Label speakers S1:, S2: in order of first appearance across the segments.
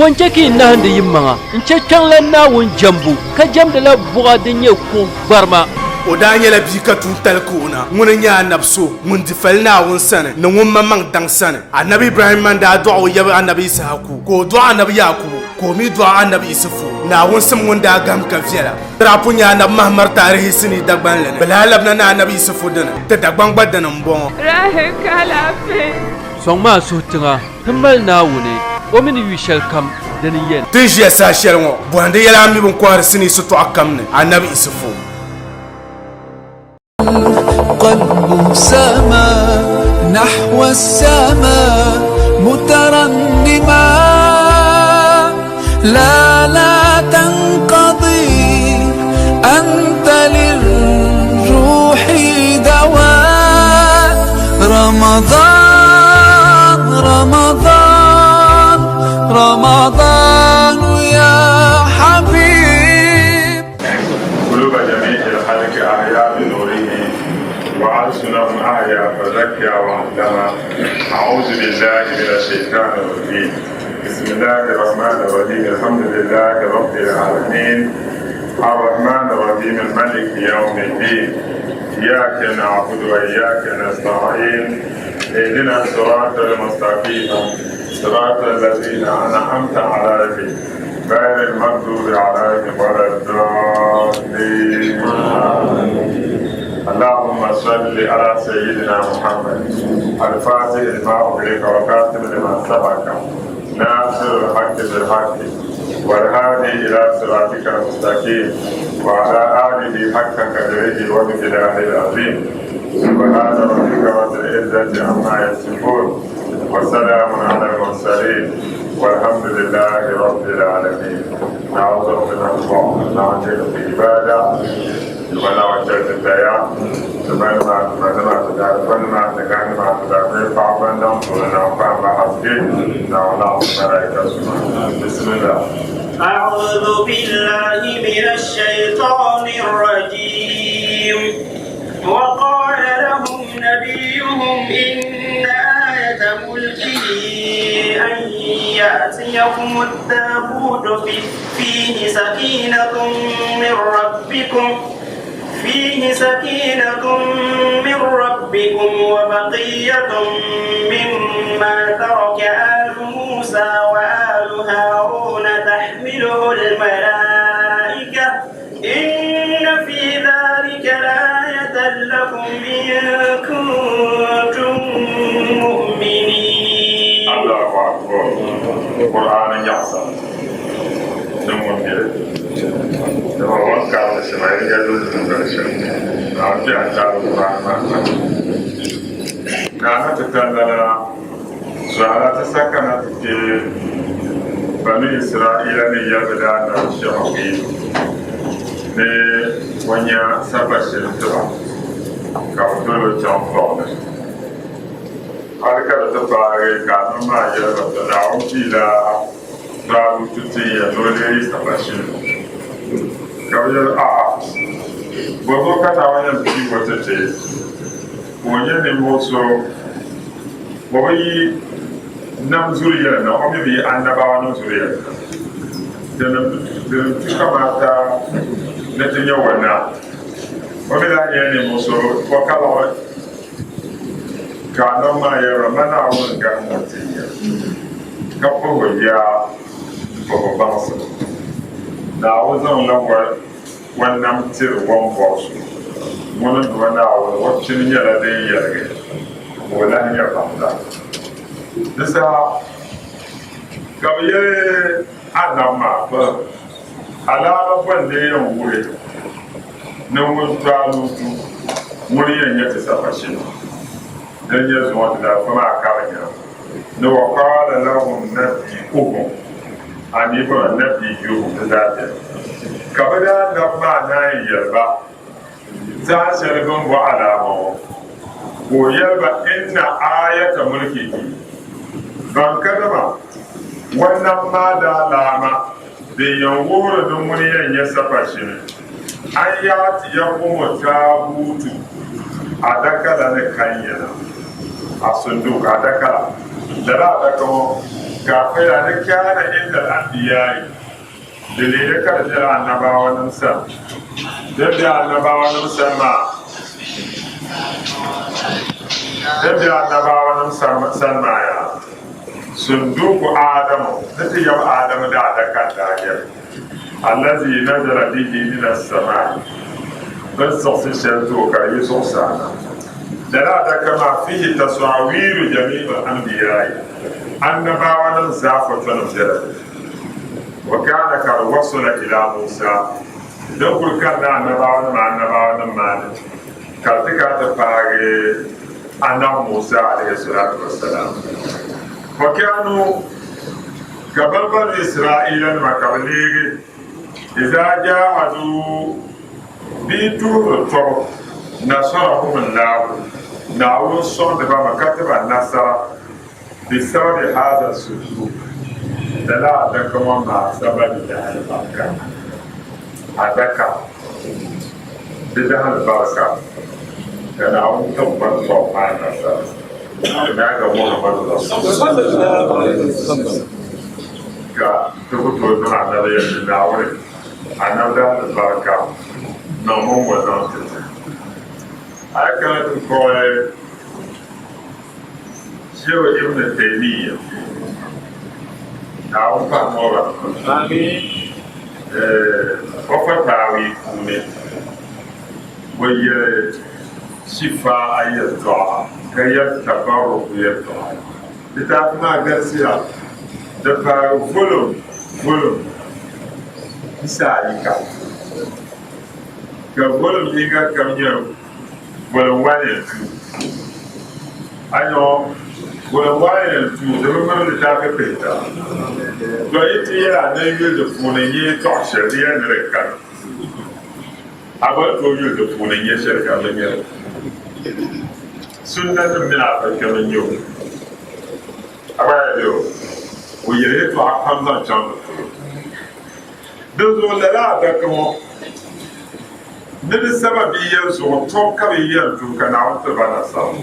S1: Bɔ n-chɛ ka yi nahindi yimaŋa n-chɛ Kpiɔŋlan Naawuni jɛmbu, ka jɛmdila buɣa din nyɛ kuɣ gbarima?
S2: O daa nyɛla bia ka tuuntali ka o na. Ŋuni n-nyɛ anabi so ŋun di fali Naawuni sani ni ŋun maŋmaŋ daŋ sani. Anabi Ibrahimma n-daa dɔɣi o yaba anabi Issahaku, ka o dɔɣi anabi Yaakubu, ka o mi dɔɣi anabi Isufu. Naawuni sim ŋun daa gahim ka viɛla. Ti daa pun nya anabi Mahamar taarihi sinii Dagbanli ni. Bɛ lahi labina ni anabi Isufu dini. Ti Dagbaŋ gba dini m-bɔŋɔ.
S3: Rahel ka alaafee.
S1: Sɔŋmi a suhu tiŋa ti mali Naawuni, o mi ni yu shɛlikam, dini n-yɛn.
S2: Ti ni ʒiya saha shɛli ŋɔ, bɔhindi yɛla a mi bɛ ni kɔhiri sinii sitɔɣu kam ni, Anabi Isufu.
S4: قلب سما نحو السماء مترنما لا لا تنقضي أنت للروح دواء رمضان رمضان رمضان يا حبيب
S5: قلوب جميع الخلق أحيا بنوره وألسنهم أحيا فزكى وعلم أعوذ بالله من الشيطان الرجيم بسم الله الرحمن الرحيم الحمد لله رب العالمين الرحمن الرحيم الملك يوم الدين إياك نعبد وإياك نستعين اهدنا الصراط المستقيم صراط الذين أنعمت عليهم غير المغضوب عليهم ولا الضالين اللهم صل على سيدنا محمد الفاتح لما أغلق وكاتب لما سبق ناصر الحق بالحق والهادي إلى صراطك المستقيم وعلى آله حق قدره ومقداره العظيم سبحان ربك رب العزة عما يصفون وسلام على المرسلين والحمد لله رب العالمين نعوذ من الله نعجل في عبادة ولا وجهت الديا تبين ما تبين ما تدعون ما تكان ما تدعون فعبا نعم فعبا حسكي نعم بسم الله
S6: أعوذ بالله من الشيطان الرجيم وقال لهم نبيهم إن آية ملكه أن يأتيكم التابوت فيه سكينة من ربكم فيه سكينة من ربكم وبقية مما ترك آل موسى وآل هارون تحمله الملائكة إن في ذلك لآية لكم إن كنتم مؤمنين
S5: الله أكبر قرآن يحسن نمون dama wan karili shɛm a yi yɛli ni niŋdili shɛm Naawuni kpɛha taari Qur'an maa ka a na ti tandana zuɣala ti sa kana ti kpe Banu Israila ni yɛli bɛ daanabi Shɛmawil ni o nya sapashini ti ba ka bɛ dol o chaŋ fɔŋ ni. Hal ka di ti paagi ka a niŋ maa yɛli ba, Tɔ Naawuni piila Taaluti tin ya ni o leei sapashini. Ka bɛ yɛli, A'a! Bɔzuɣu ka Naawuni yɛn piig o ti ti? Ka o nyɛ ninvuɣ so o bi yi nam zuliya ni na, o mi bi yi annabawanim zuliya ni na. Dini n-tu kamaata ni ti nyɛ o naa. O mi lahi nyɛla ninvuɣ so o ka liɣiri. Ka anab maa yɛli ba, Ma Naawuni n-gahim o ti ya, ka puhi o yaa m-puhi o baŋsim. Naawuni zaŋla o nam tiri o ni bɔri so. Ŋuni n-duhi Naawuni, o pini nyɛla din yɛligi, ka o lahi nyɛ baŋda. Di saha ka bɛ yɛli anab maa, Alaama bɔ n-lee yɛn wuhi ni ŋun Taaluutu ŋuni yɛn nyɛ ti sapashini? Din nyɛ zuŋɔ ti daa fa maa ka bɛ nya ni wa qaala lahum nabiyuhum anibura nabiyuhum di zaa beni. Ka bɛ daa nab maa naan yɛli ba Saha shɛli bɛ ni bɔ alaama ŋɔ, ka o yɛli ba, Inna aayata mulkihi, ban kadama wannan maa daalaama din yɛn wuhiri ni ŋuni yɛn nyɛ sapashini, an ya'tiyakumu taabuutu, adaka la ni kan ya na, a-sunduk, adaka la, lala adaka ŋɔ. Ka a paya ni kaana inda al-anbiya'i, di leei ka di bela annabawanim sani. Din be annabawanim sani maa, din be annabawanim sani maa yaa, Sunduku Adamu, ni ti yab Adamu daadaka n-daa nyɛ li, allazi nazala bihi min as-samaa'i, bɛ ni siɣisi shɛli ti o ka di yi zuɣusaa na. Lala adaka maa fihi tasaawiru jami'il anbiya'i, annabawanim zaa fotonim bela di ni. Wa kaana kad wasala ila Musa, din kuli kanna annabawanima annabawanim maa ni ka di ti kana ti paagi Annabi Musa alayhi salatu wa salam. Wa kaanu ka bɛ Banu Isra'ilanima ka bɛ leegi iza jahadu bɛ yi tuhiri tɔbu, nasarahum Allahu, Naawuni sɔŋdi ba mi ka ti ba nasara, bisababi haza sunduk, lala adaka ŋɔ maa sababi daalibarika, adaka di daalibarika ka Naawuni tiŋgbani tɔbu maa nasara. Naaga Muhammadu Rasulullah ka ti ku tooi niŋ anabi yɛli ni Naawuni anabi daalibarika niŋmi ŋ-ŋɔ zaŋ ti ti. A yi kana ti kpuɣi Shehu Ibn Taymiyyah, Naawuni paɣim o rahma, o fataawi puuni o yɛli shifaa yɛltɔɣa ka yɛli tabarruk yɛltɔɣa. Litaafi maa galisiya, di paai volume volume pisaayika ka volume yiŋga kam nyɛ volume 1 and 2. A nyɔ volume 1 and 2 di bi miri litaafi pihita. Tɔ yi ti yɛli a ni yuli di puuni n-nyɛ yɛtɔɣ shɛli di yɛli ni di kani. A gba ni tooi yuli di puuni n-nyɛ shɛli ka di nyɛ li. Sunnanim mini afa kpɛm n-nyɛ o. A gba yɛli o, o yɛli yɛtɔɣa pam zaŋ chaŋ di polo. Dinzuɣu lala adaka ŋɔ ni di sababi yɛn zuɣu tɔbu ka bɛ yɛn tuhi ka Naawuni tiri ba nasara.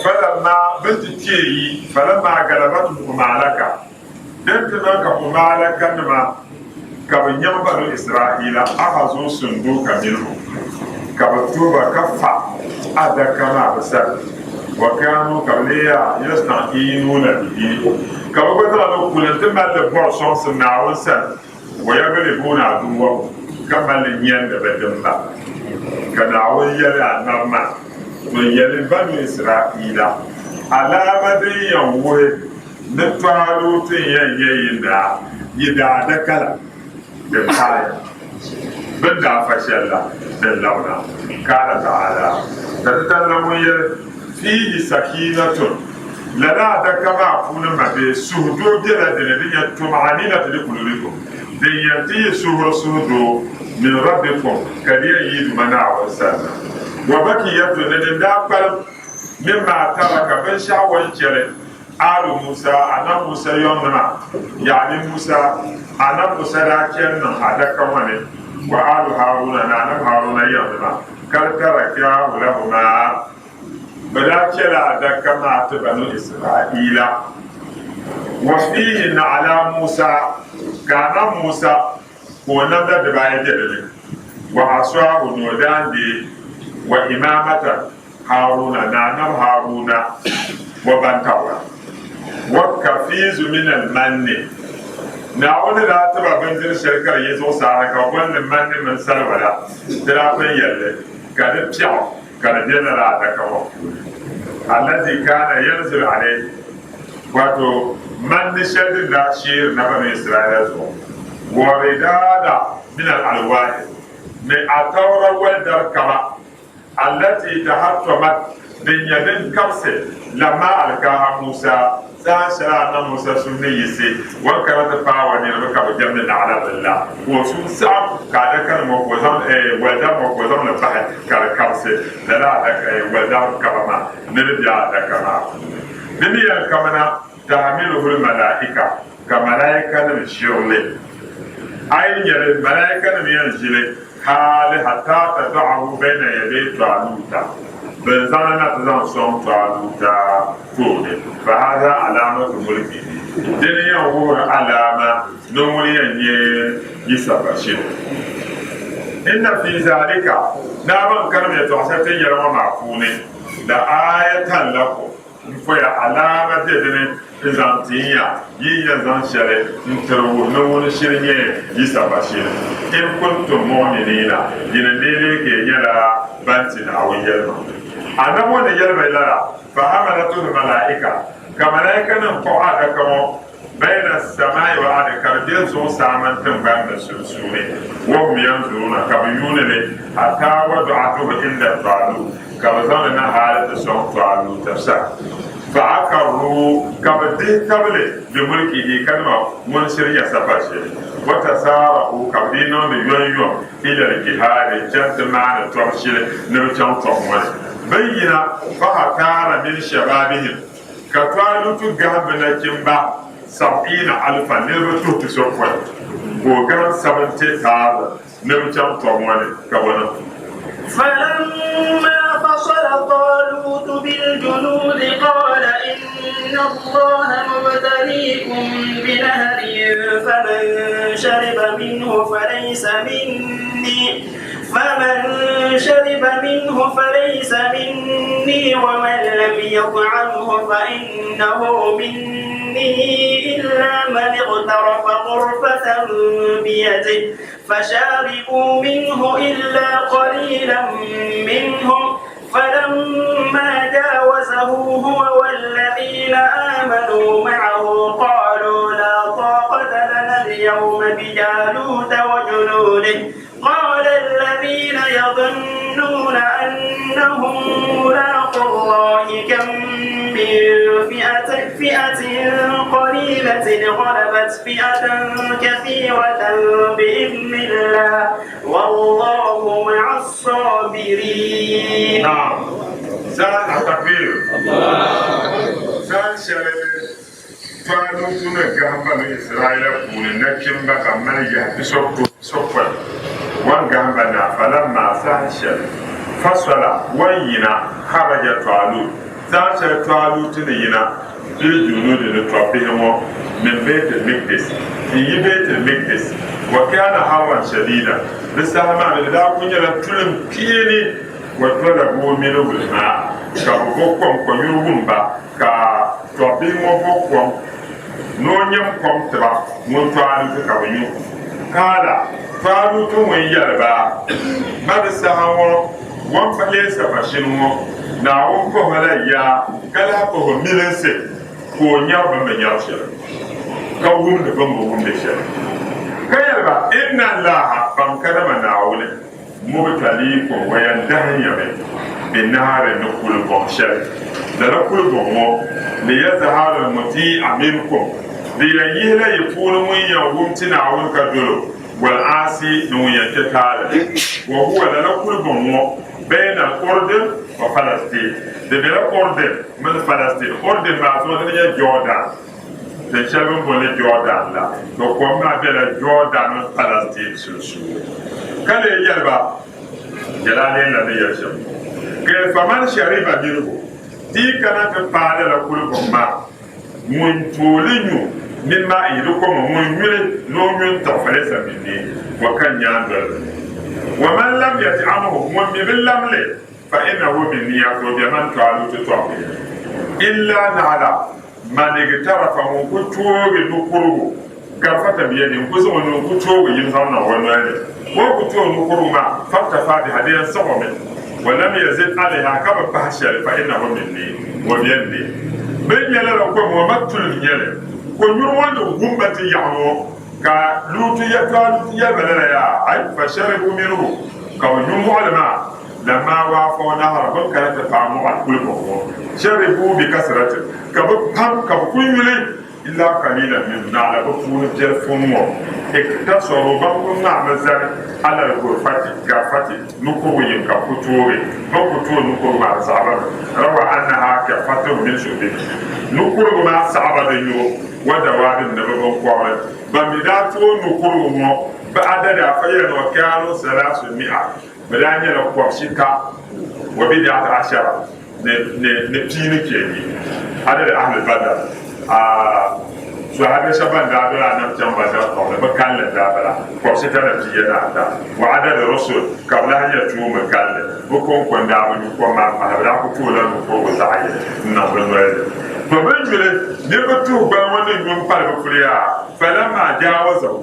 S5: Falamma bɛ ni ti kpee yi, falamma galabatum umalaka, din ti niŋ ka umalakanima ka bɛ nyaŋ Banu Israaila, akhazuu sunduka minhu, ka bɛ tuhi ba ka fa adaka maa bɛ sani, wa kaanuu ka bɛ leei yaa yasta'iinuuna bihi, ka bɛ gba zaŋ li kuli nti mali li bɔri sɔŋsim Naawuni sani, wa yaglibuuna aduwwahum, ka mali li nyɛndi bɛ dimba. Ka Naawuni yɛli Anabi maa, To yɛli Banu Israaila, Alaama din yɛn wuhi ni Taaluut n-yɛn nyɛ yi naa, yi daadaka la, di paaya. Bɛ ni daa fa shɛli la, din labina. Qaala ta'ala, ka ti talla ŋun yɛli, Fiihi sakiinatun, lala adaka maa puuni ma bee suhudoo bela di ni, din nyɛ tuma'aniinatu li kulubikum, din yɛn ti yi suhuri suhudoo, min Rabbikum, ka di yɛn yi Duuma Naawuni sani na. Wa bakiyatun, ni din daa kpalim, mimma taraka, binshɛɣu o ni chɛli, Aalu Musa, Annabi Musa yɔŋnima, yaani Musa, Annabi Musa daa chani niŋ adaka ŋɔ ni, wa aalu Haruna ni Annabi Haruna yɔŋnima, kal tarakaahu lahuma, bɛ daa chɛla adaka maa ti Banu Israaila. Wa fiihi na'ala Musa, ka Annabi Musa ka o namda dibaayi be di ni, wa aswaahu ni o daangbee, wa imaamata Haruna ni Annabi Haruna wa bantabga, wa kafiizu min al-manni, Naawuni daa ti ba bindiri shɛli ka di yi zuɣusaa na ka bɛ boli li manni mini salima la, di daa pun yɛli li ka di piɛɣu ka di be lala adaka ŋɔ puuni, allazi kaana yanzilu alayhi, wato manni shɛli din daa sheeri na Banu Israila zuɣu, wa ridaada min al-alwaahi, ni Atawra walidar kaba Allati tahattamat, din nyɛ din kabisi, lamma alkaha Musa, saha shɛli Annabi Musa suhu ni yiɣisi, o ni kana ti paai o niriba ka bɛ jɛmdi naɣila bini la, ka o suhu saɣim, ka adakanim ŋɔ ka o zaŋ, eh, walidar ŋɔ ka o zaŋ li bahi ka di kabisi, lala adaka, eh, walidar kaba maa ni di be adaka maa puuni. Di mi yɛn kamina, tahmiluhu l-malaika, ka malaikanim ʒiri li. A yi nya li, malaikanim yɛn ʒi li hali hatta tada'ahu bayna yaday Taaluuta, bɛ ni zaŋ li na ti zaŋ sɔŋ Taaluuta tooni, fa haza alaamatu mulkihi. Dini yɛn wuhiri alaama ni ŋuni yɛn nyɛ Yisa Bashir. Inna fi zalika, Naa ban karim yɛtɔɣ shɛli ti yɛli ŋɔ maa puuni, la aayatan lakum, m poya alaama be di ni n-zaŋ tin ya yi ni yɛn zaŋ shɛli n-tiri wuhi ni ŋuni shiri nyɛ Yisa Bashir. In kuntum mu'miniina, yi ni lee lee ka yi nyɛla ban ti Naawuni yɛlimaŋli. Anabi ŋɔ ni yɛli ba lala, Fahamalatuhu malaika, ka malaikanim kpuɣi adaka ŋɔ bayna samai wal ardi, ka di be zuɣusaa mini tiŋgbani ni sunsuuni, wahum yanzuruna, ka bɛ yuuni li, hatta wadu'atuhu inda Taalut, ka bɛ zaŋ li na hali ti sɔŋ Taalut sani. Fa'akarru, ka bɛ dihi tabili bimulkihi, kadama ŋuni shiri nyɛ sapashili, watasaara'u, ka bɛ dii niŋdi yomyom ila al-jihaadi, n-chani ti maani tɔbu shili ni bɛ chaŋ tɔbu ŋɔ ni. Bɛ yina fahatara min shababihim, ka Taalutu gahim bɛ nachimba sab'iina alfan, niriba tuhi pisopɔin, ka o gahim 70,000 ni bɛ chaŋ tɔbu ŋɔ ni, ka bɔ niŋ?
S6: فلما فصل طالوت بالجنود قال إن الله مبتليكم بنهر فمن شرب منه فليس مني فمن شرب منه فليس مني ومن لم يطعمه فإنه مني إلا من اغترف غرفة بيده فشاربوا منه إلا قليلا منهم فلما جاوزه هو والذين آمنوا معه قالوا لا طاقة لنا اليوم بجالوت وجنوده قال الذين يظنون أنهم ملاقو الله كم من فئة, فئة قليلة غلبت فئة كثيرة بإذن الله والله مع الصابرين.
S5: نعم سان التكبير سان shɛli Taalutu ni gahim bani Israaila puuni nachimba ban mali yahi pisopɔin wan gahim ba na, falammaa saha shɛli fasala wan yina kharaja Taalut, saha shɛli Taalut ni yina bil-junuudi ni tɔbbihi ŋɔ min Baitil Miqdis n-yi Baitil Miqdis, wa kaana harran shadiidan, di saha maa ni di daa kuli nyɛla tulim kpeeni, wa talabu minhu l-maa, ka bɛ bo kom konyuri wum ba. Ka tɔbbihi ŋɔ bo kom ni o nyam kom ti ba ŋun Taalutu ka bɛ nyu. Kaala, Taalutu ŋun yɛli ba, Ma di saha ŋɔ, ŋɔ m-pa leei sapashini ŋɔ, Naawuni puhi o la yaa ka lahi puhi o milinsi ka o nyari bɛ ni bi nyari shɛli, ka wumdi bɛ ni bi wumdi shɛli. Ka yɛli ba, Inna Allaha, baŋ kadama Naawuni. Mubtaliikum o yɛn dahin ya mi bi nahari ni kulibɔŋ shɛli. Lala kulibɔŋ ŋɔ, liyazhara al-muti'a minkum, di yɛn yihila yi puuni ŋun yɛn wum ti Naawuni ka dol o, wal-aasi, ni ŋun yɛn kpe taali ni. Wa huwa lala kulibɔŋ ŋɔ bayna al-Urdun wa Falastin, di bela Urdun mini Falastin, Urdun maa zuɣu dini nyɛ Jordan. Tin shɛli bɛ ni booni Jɔɔdan la, to kom maa bela Jɔɔdan mini Palɛstin sunsuuni. Ka lee yɛli ba, Jalaalɛn la ni yɛli shɛm m-bɔŋɔ, Ka faman shariba minhu, di yi kana ti paai lala kulibɔŋ maa, ŋun tooi li nyu min maa yi di kom ŋun nyu li ni o nyu n-tiɣi falaysa minni, wa ka n nyaandoliba ni. Wa man lam yat'amhu, ŋun mi bi lam li, fa innahu minni, a tooi be man Taaluti tɔbbihi ni. Illa naɣila Man igtarafa ŋun ku toogi nukurigu garfatan biyadi n-ku zaŋ o nuu n-ku toogi yim zaŋ niŋ o noli ni, o ku tooi nukurigu maa faktafa biha di yɛn siɣi o mi, wa lam yazid alayha ka bi pahi shɛli fa innahu minni o bɛ n ni. Bɛ ni nya lala kom ŋɔ ma tulim n-nyɛ li, ko nyuri ŋɔ ni wum ba ti yaɣi ŋɔ ka Lutu yɛtɔɣa Lutu yɛli ba lala yaa ay fasharibu minhu ka bɛ nyu mɔɣili maa. Lamma waafaw nahara bɛ ni kana ti paai mɔɣili kulibɔŋ ŋɔ, sharibu bi kasratin, ka bɛ pam ka bɛ kuli nyuli, illaa qaliilan minhum, naɣila bɛ puuni biɛlifu ŋ-ŋɔ, iktasaru, ban kuli ŋmaami zani alal gurfati, garfati, nukurigu yim ka bɛ ku toogi, bɛ ni ku tooi nukurigu maa di saɣi ba mi, rawa annaha kafatun min shurbihim, nukurigu maa saɣi ba di nyubu, wa dawaabihim ni bɛ biŋkɔbiri, ban mi daa tooi nukurigu ŋɔ bɛ adadi afa yɛli ni wa kaanu salaasu mi'a. Bɛ daa nyɛla kɔbishita wa bid'ata ashara ni ni ni pia ni pia yi adadi ahli Badr. Sahabi shɛba ban daa doli Anabi chaŋ Badr tɔbu ni bɛ kalinli n-daa bala, kɔbisita ni pia ni ata. Wa adad rusul, ka bɛ lahi nyɛ tuumba kalinli. Bɛ kɔŋko n-daa bi nyu kom maa m-pahi, bɛ daa kuli tooi la nukurigu zaɣ yini n-niŋ bɛ noli ni. To bɛ ni nyuli niriba tuhi gbali ŋɔ ni nyu m-pali bɛ puli yaa, falammaa jaawazahu,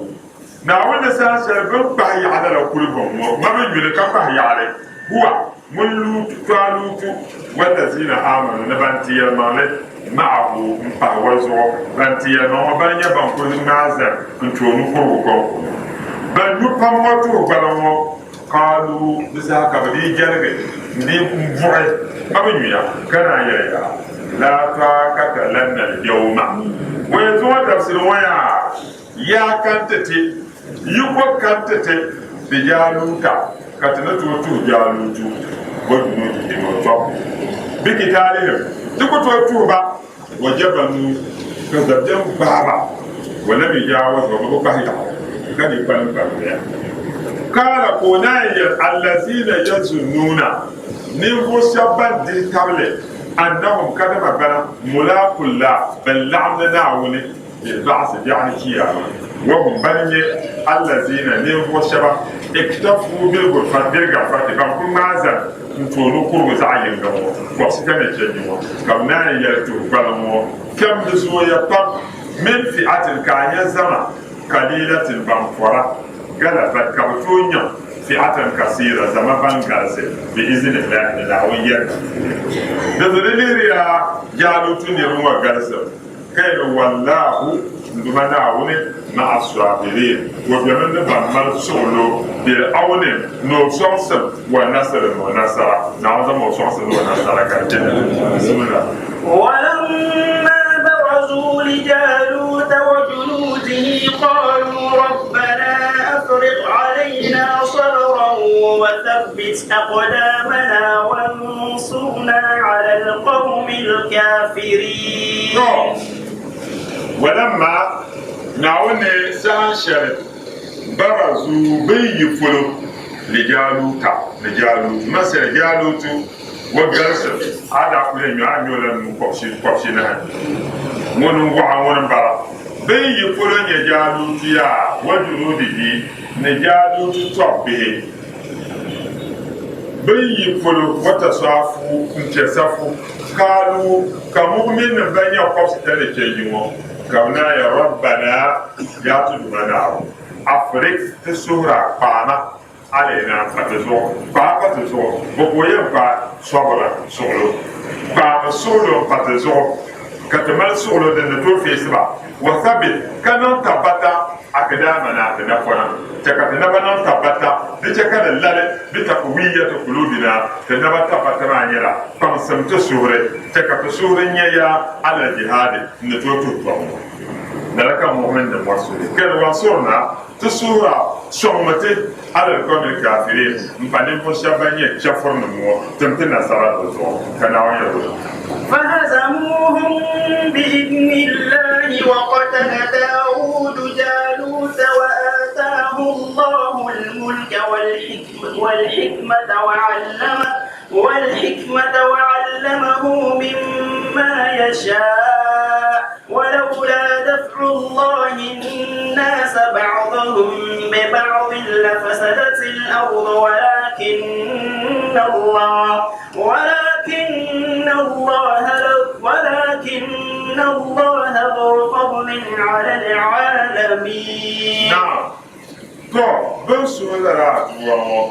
S5: Naawuni ni saha shɛli bɛ ni kpahi yaɣa lala kuligiŋ ŋɔ, ŋa bɛ nyuli ka kpahi yaɣili, huwa, ŋun Lutu, Taalutu, wallazina aamanu, ni ban ti yɛlimaŋli, ma'ahu, m-pahi o zuɣu, ban ti yɛlimaŋ ŋɔ bana nyɛ ban kuli ŋmaai zani n-tooi nukurigu kɔŋko. Ban nyu pam ŋɔ tuhi gbaliŋ ŋɔ, qaalu, di saha ka bɛ dii jɛligi n-dii m-buɣi ŋa bɛ nyuya, ka naan yɛli yaha, Laa taakata lana al-yawma, waya zuŋɔ dabisili ŋɔ yaa! Yaa ka n ti ti, yiko ka n ti ti di Jaaluuta, ka ti ni tooi tuhi Jaaluutu wa junuudihi ni o tɔbu bi kitaalihim, ti ku tooi tuhi ba wa jabanu ka dabiɛm gbaai ba, wa lam yujaawizu bɛ bi kpahi yaɣili ka di kpalim kpalimya. Kaala ka o naan yɛli, Allaziina yazunnuuna, ninvuɣ shɛba ban dihi tabili, annahum kadama bana mulaakullah, ban laɣim ni Naawuni, Bilbaɣisi biɛɣu ni chiyaama, wa hum bana nyɛ allaziina ninvuɣ shɛba iktafuu bilgarfati ban kuli ŋmaai zani n-tooi nukurigu zaɣ yinga ŋɔ kɔbisita ni chɛndi ŋɔ, ka bɛ naan yɛli tuhi gbaliŋ ŋɔ kpɛm di zooya pam min fi'atin ka a nya zama kaliilatin ban pɔra galabat ka bɛ tooi nyaŋ fi'atan kasiira zama ban galisi bi'iznillahi ni Naawuni yɛrigi puuni. Di zuɣu di lihiriya Jaalutu niriba ŋɔ galisim. Ka yɛli, Wallaahu, n Duuma Naawuni, ma'a saabiriin, o bemi ni ban mali suɣulo, bil awni, ni o sɔŋsim, wa nasri, ni o nasara. Naawuni zaŋmi o sɔŋsim ni o nasara ka di be ni. Bismillah.
S6: ولما برزوا لجالوت وجنوده قالوا ربنا أفرغ علينا صبرا وثبت أقدامنا وانصرنا على القوم الكافرين.
S5: To, walamma Naawuni ni saha shɛli barazuu bɛ yi polo li Jaaluuta, ni Jaaluutu, masala Jaaluutu o galisim a daa kuli yɛn nyo a nyo la nuu kɔbishinahi, ŋuni n-waɣa ŋuni m-bala. Bɛ yi polo nyɛ Jaaluutu yaa wa junuudihi, ni Jaaluutu tɔbbihi. Bɛ yi polo wa tasaafu n-kpe safu. Kaalu, ka mu'minnim ban nyɛ kɔbisita ni chɛ yi ŋɔ, ka bɛ naan yɛli, Rabbana, Yaa ti Duuma Naawuni, afrik ti suhiri a kpaama alaina pa ti zuɣu, kpaai pa ti zuɣu, bɔ ka o yɛn kpaai? Sabira, suɣulo, kpaami suɣulo m-pa ti zuɣu, ka ti mali suɣulo din ni tooi feesi ba, wa thabbit, ka niŋ tabbata aqdamana ti napɔna, chɛ ka ti naba niŋ tabbata, di chɛ ka di lali bi taqwiyyati qulubina, ti naba tabbata maa nyɛla kpaŋsim ti suhuri, chɛ ka ti suhuri nya yaa alal jihaadi n-ni tooi tuhi tɔbu ŋɔ. Lala ka mu'min nim ŋɔ suhi kani wansurna, ti suhira sɔŋmi ti alal qawmil kaafiriin m-pa ninvuɣ shɛba ban nyɛ chɛfurinim ŋɔ tim ti nasara bɛ zuɣu, ka Naawuni yɛli o.
S6: فهزموهم بإذن الله وقتل داود جالوت وآتاه الله الملك والحكمة وعلمه والحكمة وعلمه مما يشاء ولولا دفع الله الناس بعضهم ببعض لفسدت الأرض ولكن الله ولكن الله ولكن الله ذو فضل على العالمين.
S5: نعم. To, bɛ ni suhi lala aduwa ŋɔ,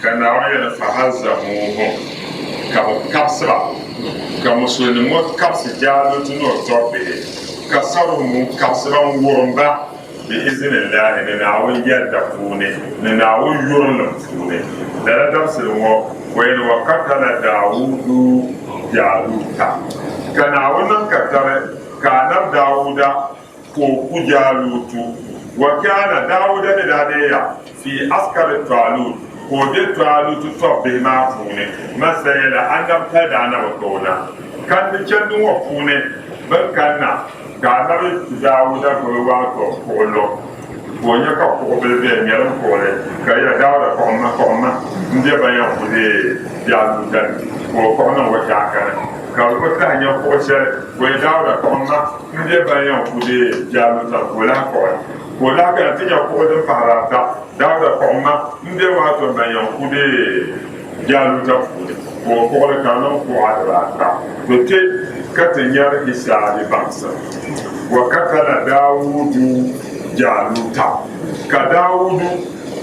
S5: ka Naawuni yɛli, Fahazamuuhum, ka bɛ kabisi ba, ka Musulinim ŋɔ kabisi Jaalutu ni o tɔbbihi, ka Saruhum n-kabisi ba n-wurim ba, bi-izinillaahi, ni Naawuni yɛdda puuni, ni Naawuni yurilim puuni. Lala dabisili ŋɔ, o yɛli, Wa katala Daawudu Jaaluta, ka Naawuni niŋ katari ka Anabi Daawuda ka o ku Jaaluutu. Wa kaana Daawuda ni daa deei ya fii askari Taaluut, ka o be Taaluutu tɔbbihi maa puuni. Masa yɛla anabitali daa na bi ka o na. Kandi chandi ŋɔ puuni bɛ ni kanna ka Anabi Daawuda gbubi waato kuɣu lo, ka o nya ka kuɣ bili be ŋmɛlim kuɣili, ka yɛli, Daawuda kpuɣim ma, kpuɣim ma, m be ban yɛn ku deei Jaaluuta ni. Ka o kpuɣi niŋ o chaakani. Ka o tahi nya kuɣ shɛli o Dauda kpuɣi ma m-be ban yɛn ku deei Jaaluta, ka o lahi kpuɣi. Ka o lahi kana ti nya kuɣu din pahiri ata, Dauda kpuɣi ma m-be waato ban yɛn ku deei Jaaluta puuni, ka o kpuɣi li ka di niŋ kuɣa dibaata. To kpe ka ti nyari hisaabi baŋsim. Wa katala Daawudu Jaaluta, ka Daawudu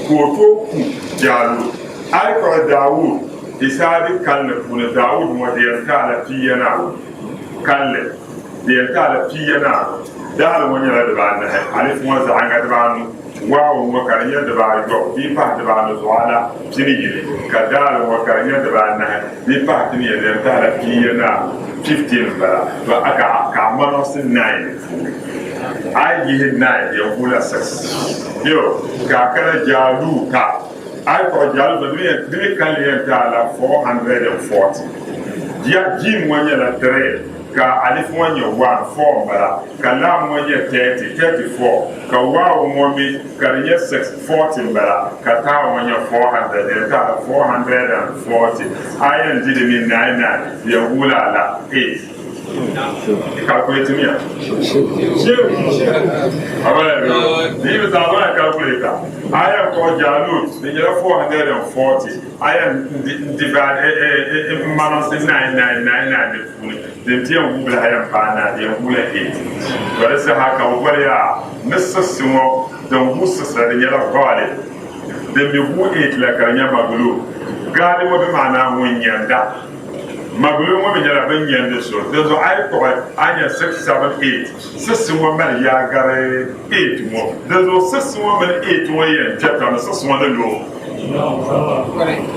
S5: ka o tooi ku Jaalut. A yi kpuɣi Daawud hisaabi kalinli puuni, Daawud ŋɔ di yɛn ti a la piiya ni anu. Kalinli, di yɛn ti a la piiya ni anu. Daali ŋɔ nyɛla dibaanahi, alif ŋɔ zaɣiŋga dibaanu, waaw ŋɔ ka di nyɛ dibaayɔbu di yi pahi dibaanu zuɣu a la pini yini, ka daali ŋɔ ka di nyɛ dibaanahi di yi pahi pini yini, di yɛn ti a la piiya ni anu, 15 m-bala. To a ka ka a mɔnɔsi nine di puuni. A yi yihi nine, di yɛn guula six. Yo, ka a kana Jaaluuta. A yi kpuɣi Jaaluuta, di mi kalinli yɛn ti a la 440. Jim ŋɔ nyɛla 3, ka alif ŋɔ nyɛ 1, 4 m-bala, ka laam ŋɔ nyɛ 30, 34, ka waaw ŋɔ mi ka di nyɛ 6, 40 m-bala, ka taaw ŋɔ nyɛ 400, di yɛn ti a la 440. A yɛn di li mi 9, 9, di yɛn guui la a la 8. Calculate miya. Di bi zaŋ zaŋ calculator. A yɛn kpuɣi Jalut di nyɛla 440 a yɛn divide n minus 9999 di puuni din ti yɛn guui lahi yɛn paai 9 di yɛn guui la 8. To di saha ka bi boli yaa ni sisi ŋɔ din guui sisi la di nyɛla ghalib din mi guui 8 la ka di nyɛ maglub. Ghalib ŋɔ bi maana ŋun nyɛnda. Magulu ŋɔ mi nyɛla bɛ ni nyɛndi so, dinzuɣu a yi kpuɣi a ni nya six, seven, eight, six ŋɔ mali yaa gari eight ŋɔ, dinzuɣu six ŋɔ mini eight ŋɔ yɛn kpe taba ni six ŋɔ ni lu.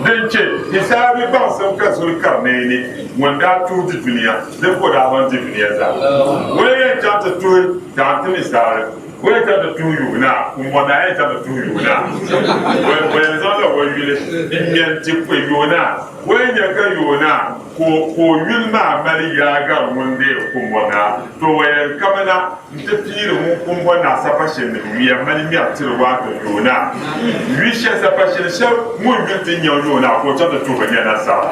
S5: Din che hisaabi baŋsim ka Zulkarnaini ŋun daa tuhi di dunia, din ka o daa zaŋ di dunia zaa. Ŋuni yɛn chaŋ ti tuhi daanti misali? O yɛn chaŋ ti tuhi yubu naa, Kumbɔndaa yɛn chaŋ ti tuhi yubu naa. O yɛn zaŋla o yuli n-ŋme nti kpe yubu naa. O yi nya ka yooi naa ka o yuli maa mali yaa gari ŋun deei Kumbɔnaa, to o yɛn kamina nti piiri ŋun Kumbɔnaa sapashinnim yuya mali ŋmɛri tiri waato yooi naa. Yu shɛli sapashin shɛb ŋun yuli ti nya yooi naa ka o chaŋ ti tuhi ba nya nasara.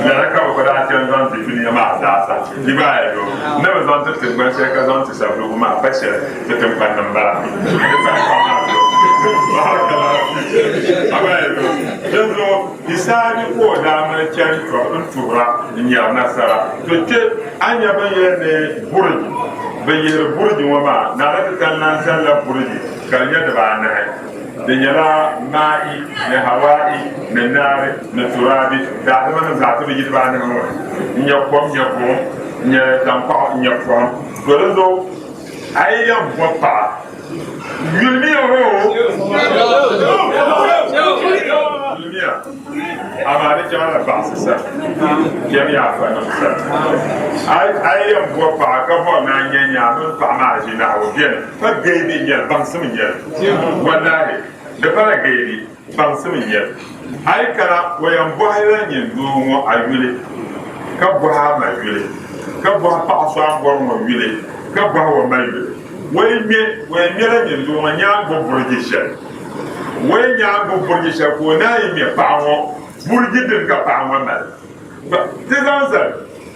S5: Lala ka bɛ gba daa chani zaŋ di dunia maa zaasa. Di gba a yo ni bɛ zaŋ ti tiŋgbani shɛli ka zaŋ ti savelugu maa pa shɛli ti tiŋkpannim m-bala. Di pahi paɣa maa zuɣu. Barakallahu fiik. A gba a yo. Dinzuɣu Di saha ni ka o daa mali chani tɔbu n-tuhira n-nyari nasara. To kpe a nya bɛ ni yɛli ni buriji, bɛ yihiri buriji ŋɔ maa, Naara Titali naan zalila buriji ka di nyɛ dibaanahi. Di nyɛla maa'i ni hawaa'i ni naari ni turaabi. Daadamanim zaa ti bi yi dibaanahi ŋɔ ni. N-nyɛ kom, n-nyɛ buɣim, n-nyɛ taŋkpaɣu, n-nyɛ pɔhim. To di zuɣu a yi yɛn bo paɣa, Yulimiya hoo! Yulimiya, amaa di chaŋla baɣisi sani, chɛmiya afanim sani. A yi yɛn bo paɣa ka bɔri ni a nya nya a mini paɣa maa ʒinahigu beni, pa gaibi n-nyɛ li, baŋsim n-nyɛ li. Wallahi, di pala gaibi, baŋsim n-nyɛ li. A yi kana, o yɛn bɔhila nyin doo ŋɔ a yuli, ka bɔhi a ma yuli, ka bɔhi paɣa so a ni bɔri ŋɔ yuli, ka bɔhi o ma yuli. O yi ŋme, o yɛn ŋmɛla nyin doo ŋɔ nyaangu buriji shɛli. O yi nyaangu buriji shɛli ka o naan yi ŋme paɣa ŋɔ, buriji dini ka paɣa ŋɔ mali? Ti zaŋ zali,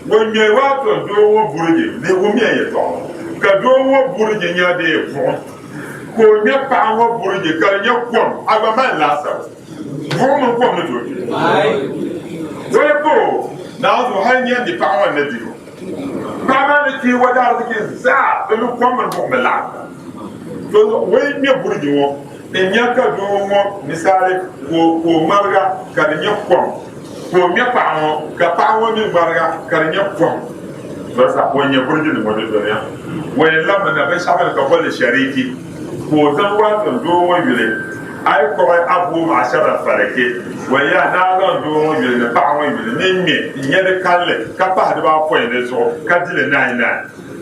S5: o ŋme waato doo ŋɔ buriji, lihigu mi a yɛtɔɣa ŋɔ, ka doo ŋɔ buriji nya dee buɣim, ka o ŋme paɣa ŋɔ buriji ka di nyɛ kom, a gba mali laasabu. Buɣim mini kom ni tooi kpe. O yi kpa o, naanzuhi hali nyɛndi paɣa ŋɔ ni di o. Paɣa maa ni kpi o daariziki zaa di mi kom mini buɣim bi laɣim. To o yi ŋme buriji ŋɔ n-nya ka doo ŋɔ misali ka o ŋmariga ka di nyɛ kom, ka o ŋme paɣa ŋɔ ka paɣa ŋɔ mi ŋmariga ka di nyɛ kom, to sa o nya buriji nim ŋɔ di doniya. O yɛn labimi na binshɛɣu bɛ ni ka bolli shariki ka o zaŋ waato doo ŋɔ yuli. A yi kpuɣi Abu Ma'shar al-Falaki, o yaa ni a zaŋ doo ŋɔ yuli ni paɣa ŋɔ yuli ni ŋme n-nya di kalinli ka pahi dibaapɔin di zuɣu ka di li naai-naai.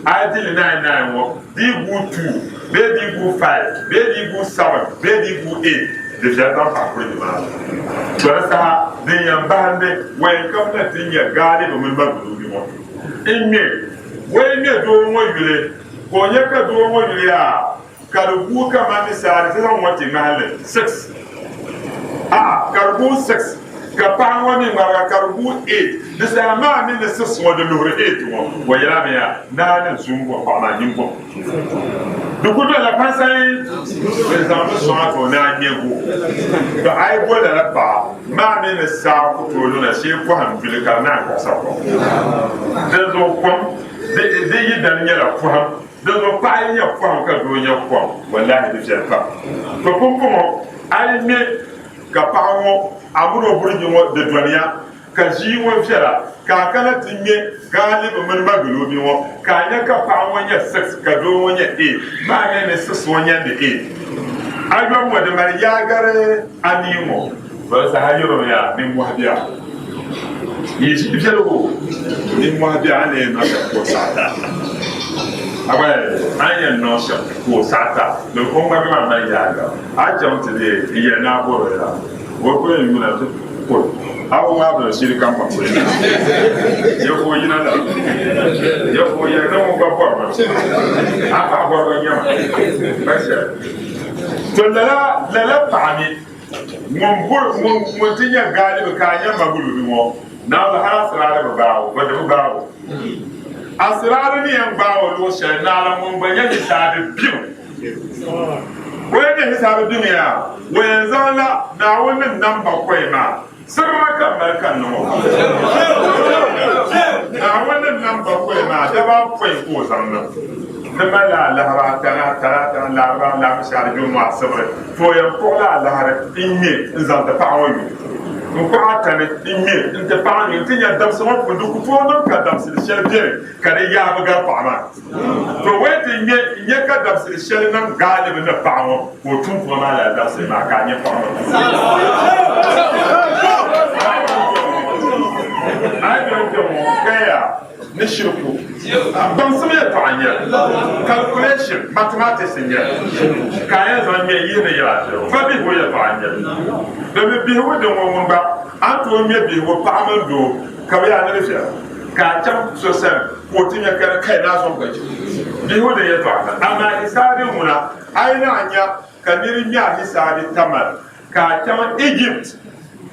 S5: A yi di li naai-naai ŋɔ, di yi guui two bee di yi guui five bee di yi guui seven bee di yi guui eight, di viɛli zaŋ pahi kurigi maa zuɣu. To di saha din yɛn bahindi o yɛn kamina ti nya gaalibi mini maguluubi ŋɔ n-ŋme o yi ŋme doo ŋɔ yuli ka o nya ka doo ŋɔ yuli yaa Ka di guui kaman ni saha di ti zaŋ ŋɔ ti ŋmahinli six. A'a, ka di guui six. Ka paɣa ŋɔ mi ŋmariga ka di guui 8. Di saha maa mi ni 6 ŋɔ di luhiri 8 ŋɔ. O yɛla mi yaa, Naa ni zum bɔ paɣa maa nyin bɔm. Di ku dolila pansayi bɛ zaŋmi sɔŋ a ti o ni a nya gu. To a yi bo lala paɣa maa mi ni saa ku tooi luna shee pɔhim duli ka di naan kɔɣisiri kom. Dinzuɣu kom di yi dani nyɛla pɔhim. Dinzuɣu paɣa yi nya pɔhim ka doo nya kom, wallahi di viɛli pam. To pumpɔŋɔ a yi ŋme ka paɣa ŋɔ a mini o buriji ŋɔ di dɔniya Ka ʒii ŋɔ viɛla, ka a kana ti ŋme Gaalibi mini Magilubi ŋɔ, ka a nya ka paɣa ŋɔ nyɛ six ka doo ŋɔ nyɛ eight, maa nyɛ ni six ŋɔ nyɛndi eight. Ayɔbu ŋɔ di mali yaagari anii ŋɔ. Bɛ saha yɛrimi yaa nimmɔhi bia. Yi ʒii viɛligu nimmɔhi bia a ni yɛn niŋ shɛm ka o saɣi ti a. A gba a ni yɛn niŋ shɛm ka o saɣi ti a, domi o ŋmarigi maa mali yaagari. A chaŋ ti deei n-yɛli ni a bɔri o yɛla. O ku yɛn yuuna ti kul a o ŋmaa bila shiri kam pa kuli na. Ya ka o yina la. Ya ka o yɛli ni ŋun gba bɔrimi. A paɣa bɔriba nyɛma. Ba shɛli. To lala lala paɣa mi ŋun buri ŋun ŋun ti nyɛ gaalibi ka a nya magulubi ŋɔ naawuni hali asiraari bi gbaai o ba di bi gbaai o. Asiraari ni yɛn gbaai o luɣ shɛli naala ŋun gba nyɛ hisaabi biŋ. O yɛn nyɛ hisaabi biŋ yaa, o yɛn zaŋ la Naawuni ni nam bakɔi maa sirri ka mali ka niŋ o. Naawuni ni nam bakɔi maa dabaa pɔi ka o zaŋ niŋ. Ti malila alahiri atani, Talaata, Laariba, Alaamisi, Alijumma, Asibiri. To o yɛn kpuɣila alahiri n-ŋme n-zaŋ ti paɣa ŋɔ yuli. N kpuɣi atani n-ŋme n-ti paɣa ŋɔ yuli. Ti nya dabisi ŋɔ puuni di ku tooi niŋ ka dabisili shɛli beni ka di yaabi gari paɣa maa. To wei ti ŋme n-nya ka dabisili shɛli niŋ gaalibi ni paɣa ŋɔ ka o tum tuma maa lala dabisili maa ka a nya paɣa ŋɔ. A yi doli kpe ŋɔ kaya ni shiriku baŋsim yɛltɔɣa n-nyɛ li, calculation, mathematics n-nyɛ li ka a yɛn zaŋ ŋme n-yihi ni yɛla shɛli ŋɔ. Ba bihigu yɛltɔɣa n-nyɛ li. Domi bihigu din ŋɔ ŋun gba a ni tooi ŋme bihigu paɣa mini doo ka bɛ yaa ni di viɛla ka a chaŋ so sani ka o ti nya ka di kai naa zom ka chɛ bihigu din yɛltɔɣa ka amaa hisaabi ŋuna a yi naɣ nya ka niri nya hisaabi tamal ka a chaŋ Egypt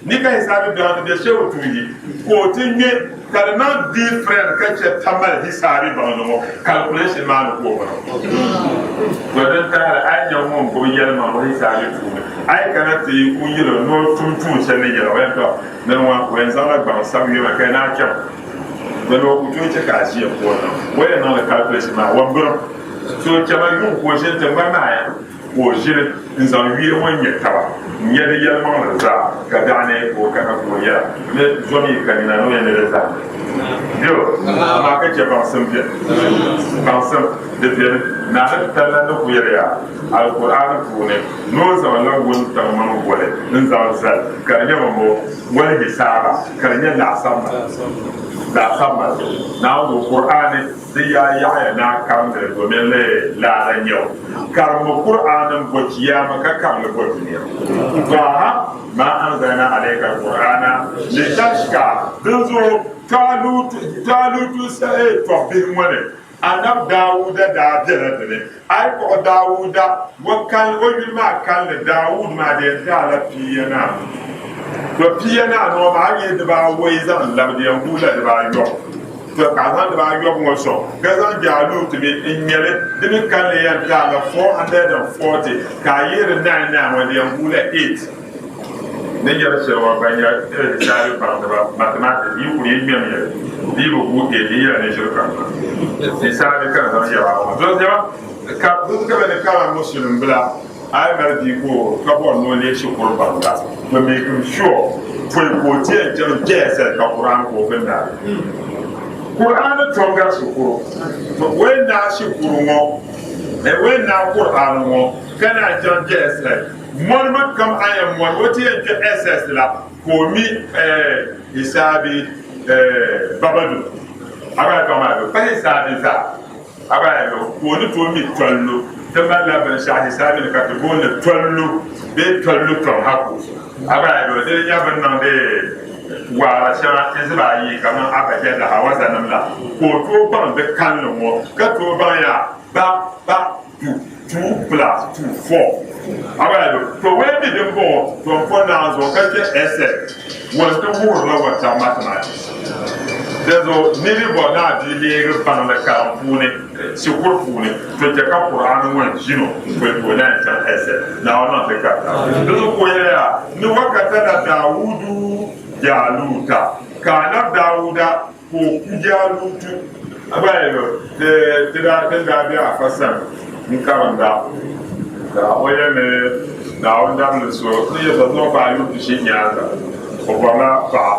S5: ni ka hisaabi baŋdi bɛ shɛbu tuhi ka o ti ŋme ka di niŋ different ka chɛ tamal hisaabi baŋdi ŋɔ calculation maa ni ka o bɔra. To din tahili a yi nya ŋun gbubi yɛlimaŋli hisaabi puuni a yi kana ti ku yɛl o ni o tum tuun shɛli ni yɛla o yɛn tɔ ni ŋɔ o yɛn zaŋla gbaŋ sabi yoma ka yi naa chaŋ Dama o ku tooi chɛ ka a ʒiya ka o niŋ o yɛn niŋdi calculation maa wambirim. So chama yuŋ ka o ʒini tiŋgbani maa ya ka o ʒini n-zaŋ yuya ŋɔ ŋmɛ taba n-nya di yɛlimaŋli zaa ka daɣu ni ka o kana ka o yɛra ni zom yi ka nina ni o yɛn ni di zahim yo amaa ka chɛ baŋsim beni baŋsim di beni naa ni talla ni ku yɛli ya Alkur'aani puuni ni o zaŋla wuntaŋ mini goli n-zaŋ zali ka di nyɛ bɔmbɔ wali hisaaba ka di nyɛ laɣisabima Naawuni Kur'aani di yaa yaɣiya ni a karimdili domin li laara n-nyɛ o. Karimmi Kur'aani m-bo Chiyaama ka karimli bo dunia. Tɔha maa anzalna alayka al-Kur'aana litashka dinzuɣu Taalutu tɔbbihi ŋɔ ni Anab Daawuda daa bela di ni. A yi kpuɣi Daawuda, o kal o yuli maa kalinli Daawud maa di yɛn ti a la pia ni anu. To pia ni anu ŋɔ maa, a yi yihi dibaawɔi zaŋ labi di yɛn guui la dibaayɔbu. To ka a zaŋ dibaayɔbu ŋɔ sɔŋ ka zaŋ Jaalut mi n-ŋmɛ li, di mi kalinli yɛn ti a la 440, ka a yihi di nine nine ŋɔ di yɛn guui la eight. Ni yɛri shɛli ŋɔ gba nyɛ hisaabi baŋdiba, mathematics, yi kuli yi ŋmɛmiya di yi bi guui eight yi yɛla ni ʒiri kam maa. Hisaabi ka ni zaŋ yɛra ŋɔ. Dɔzɛma ka bɛ ka bɛ ni kara musulim bila a yi mali bia ka o ka bɔri ni o leei shikuru baŋda to make him sure pɔi ka o ti yɛn chaŋ JSS ka Quran ka o gindi a. Quran tom gari shikuru. To o yi naai shikuru ŋɔ, o yi naai Quran ŋɔ ka naan chaŋ JSS Mɔrimi kam a yɛn mɔri o ti yɛn kpe SS la ka o mi hisaabi babadu a gba tɔŋ maa bi pahi hisaabi zaa a gba yɛn ka o ni tooi mi tollu ti malila binshɛɣu hisaabi ni ka ti booni tollu bee tollu tɔŋ haku a gba yɛn di nyɛ bini niŋdi waara shɛŋa hizib ayi kamani abajada hawaza nim la ka o tooi baŋ di kalinli ŋɔ ka tooi baŋ yaa ba ba du. 2 plus 2 4 abayi to wei mi din bɔŋɔ to n po naan zuɣu ka chɛ sn wan ti wuhirila wata mathematics dinzuɣu niriba bɔ ni a bia leegi baŋdi karim puuni shikuru puuni to chɛ ka Qur'an ŋɔ ʒino pɔi ka o naan chaŋ sn Naawuni niŋ ti karita dinzuɣu ka o yɛliya ni wakatala Dawudu Jaluta ka anabi Dawuda ka o ku Jaalutu. Abayibu ti daa ti daa be Afa sani n-karinda, ka o yɛli ni Naawuni dabili so ni yɛta zaŋ paai yuun pishi nyaaŋa, o bɔrila paɣa,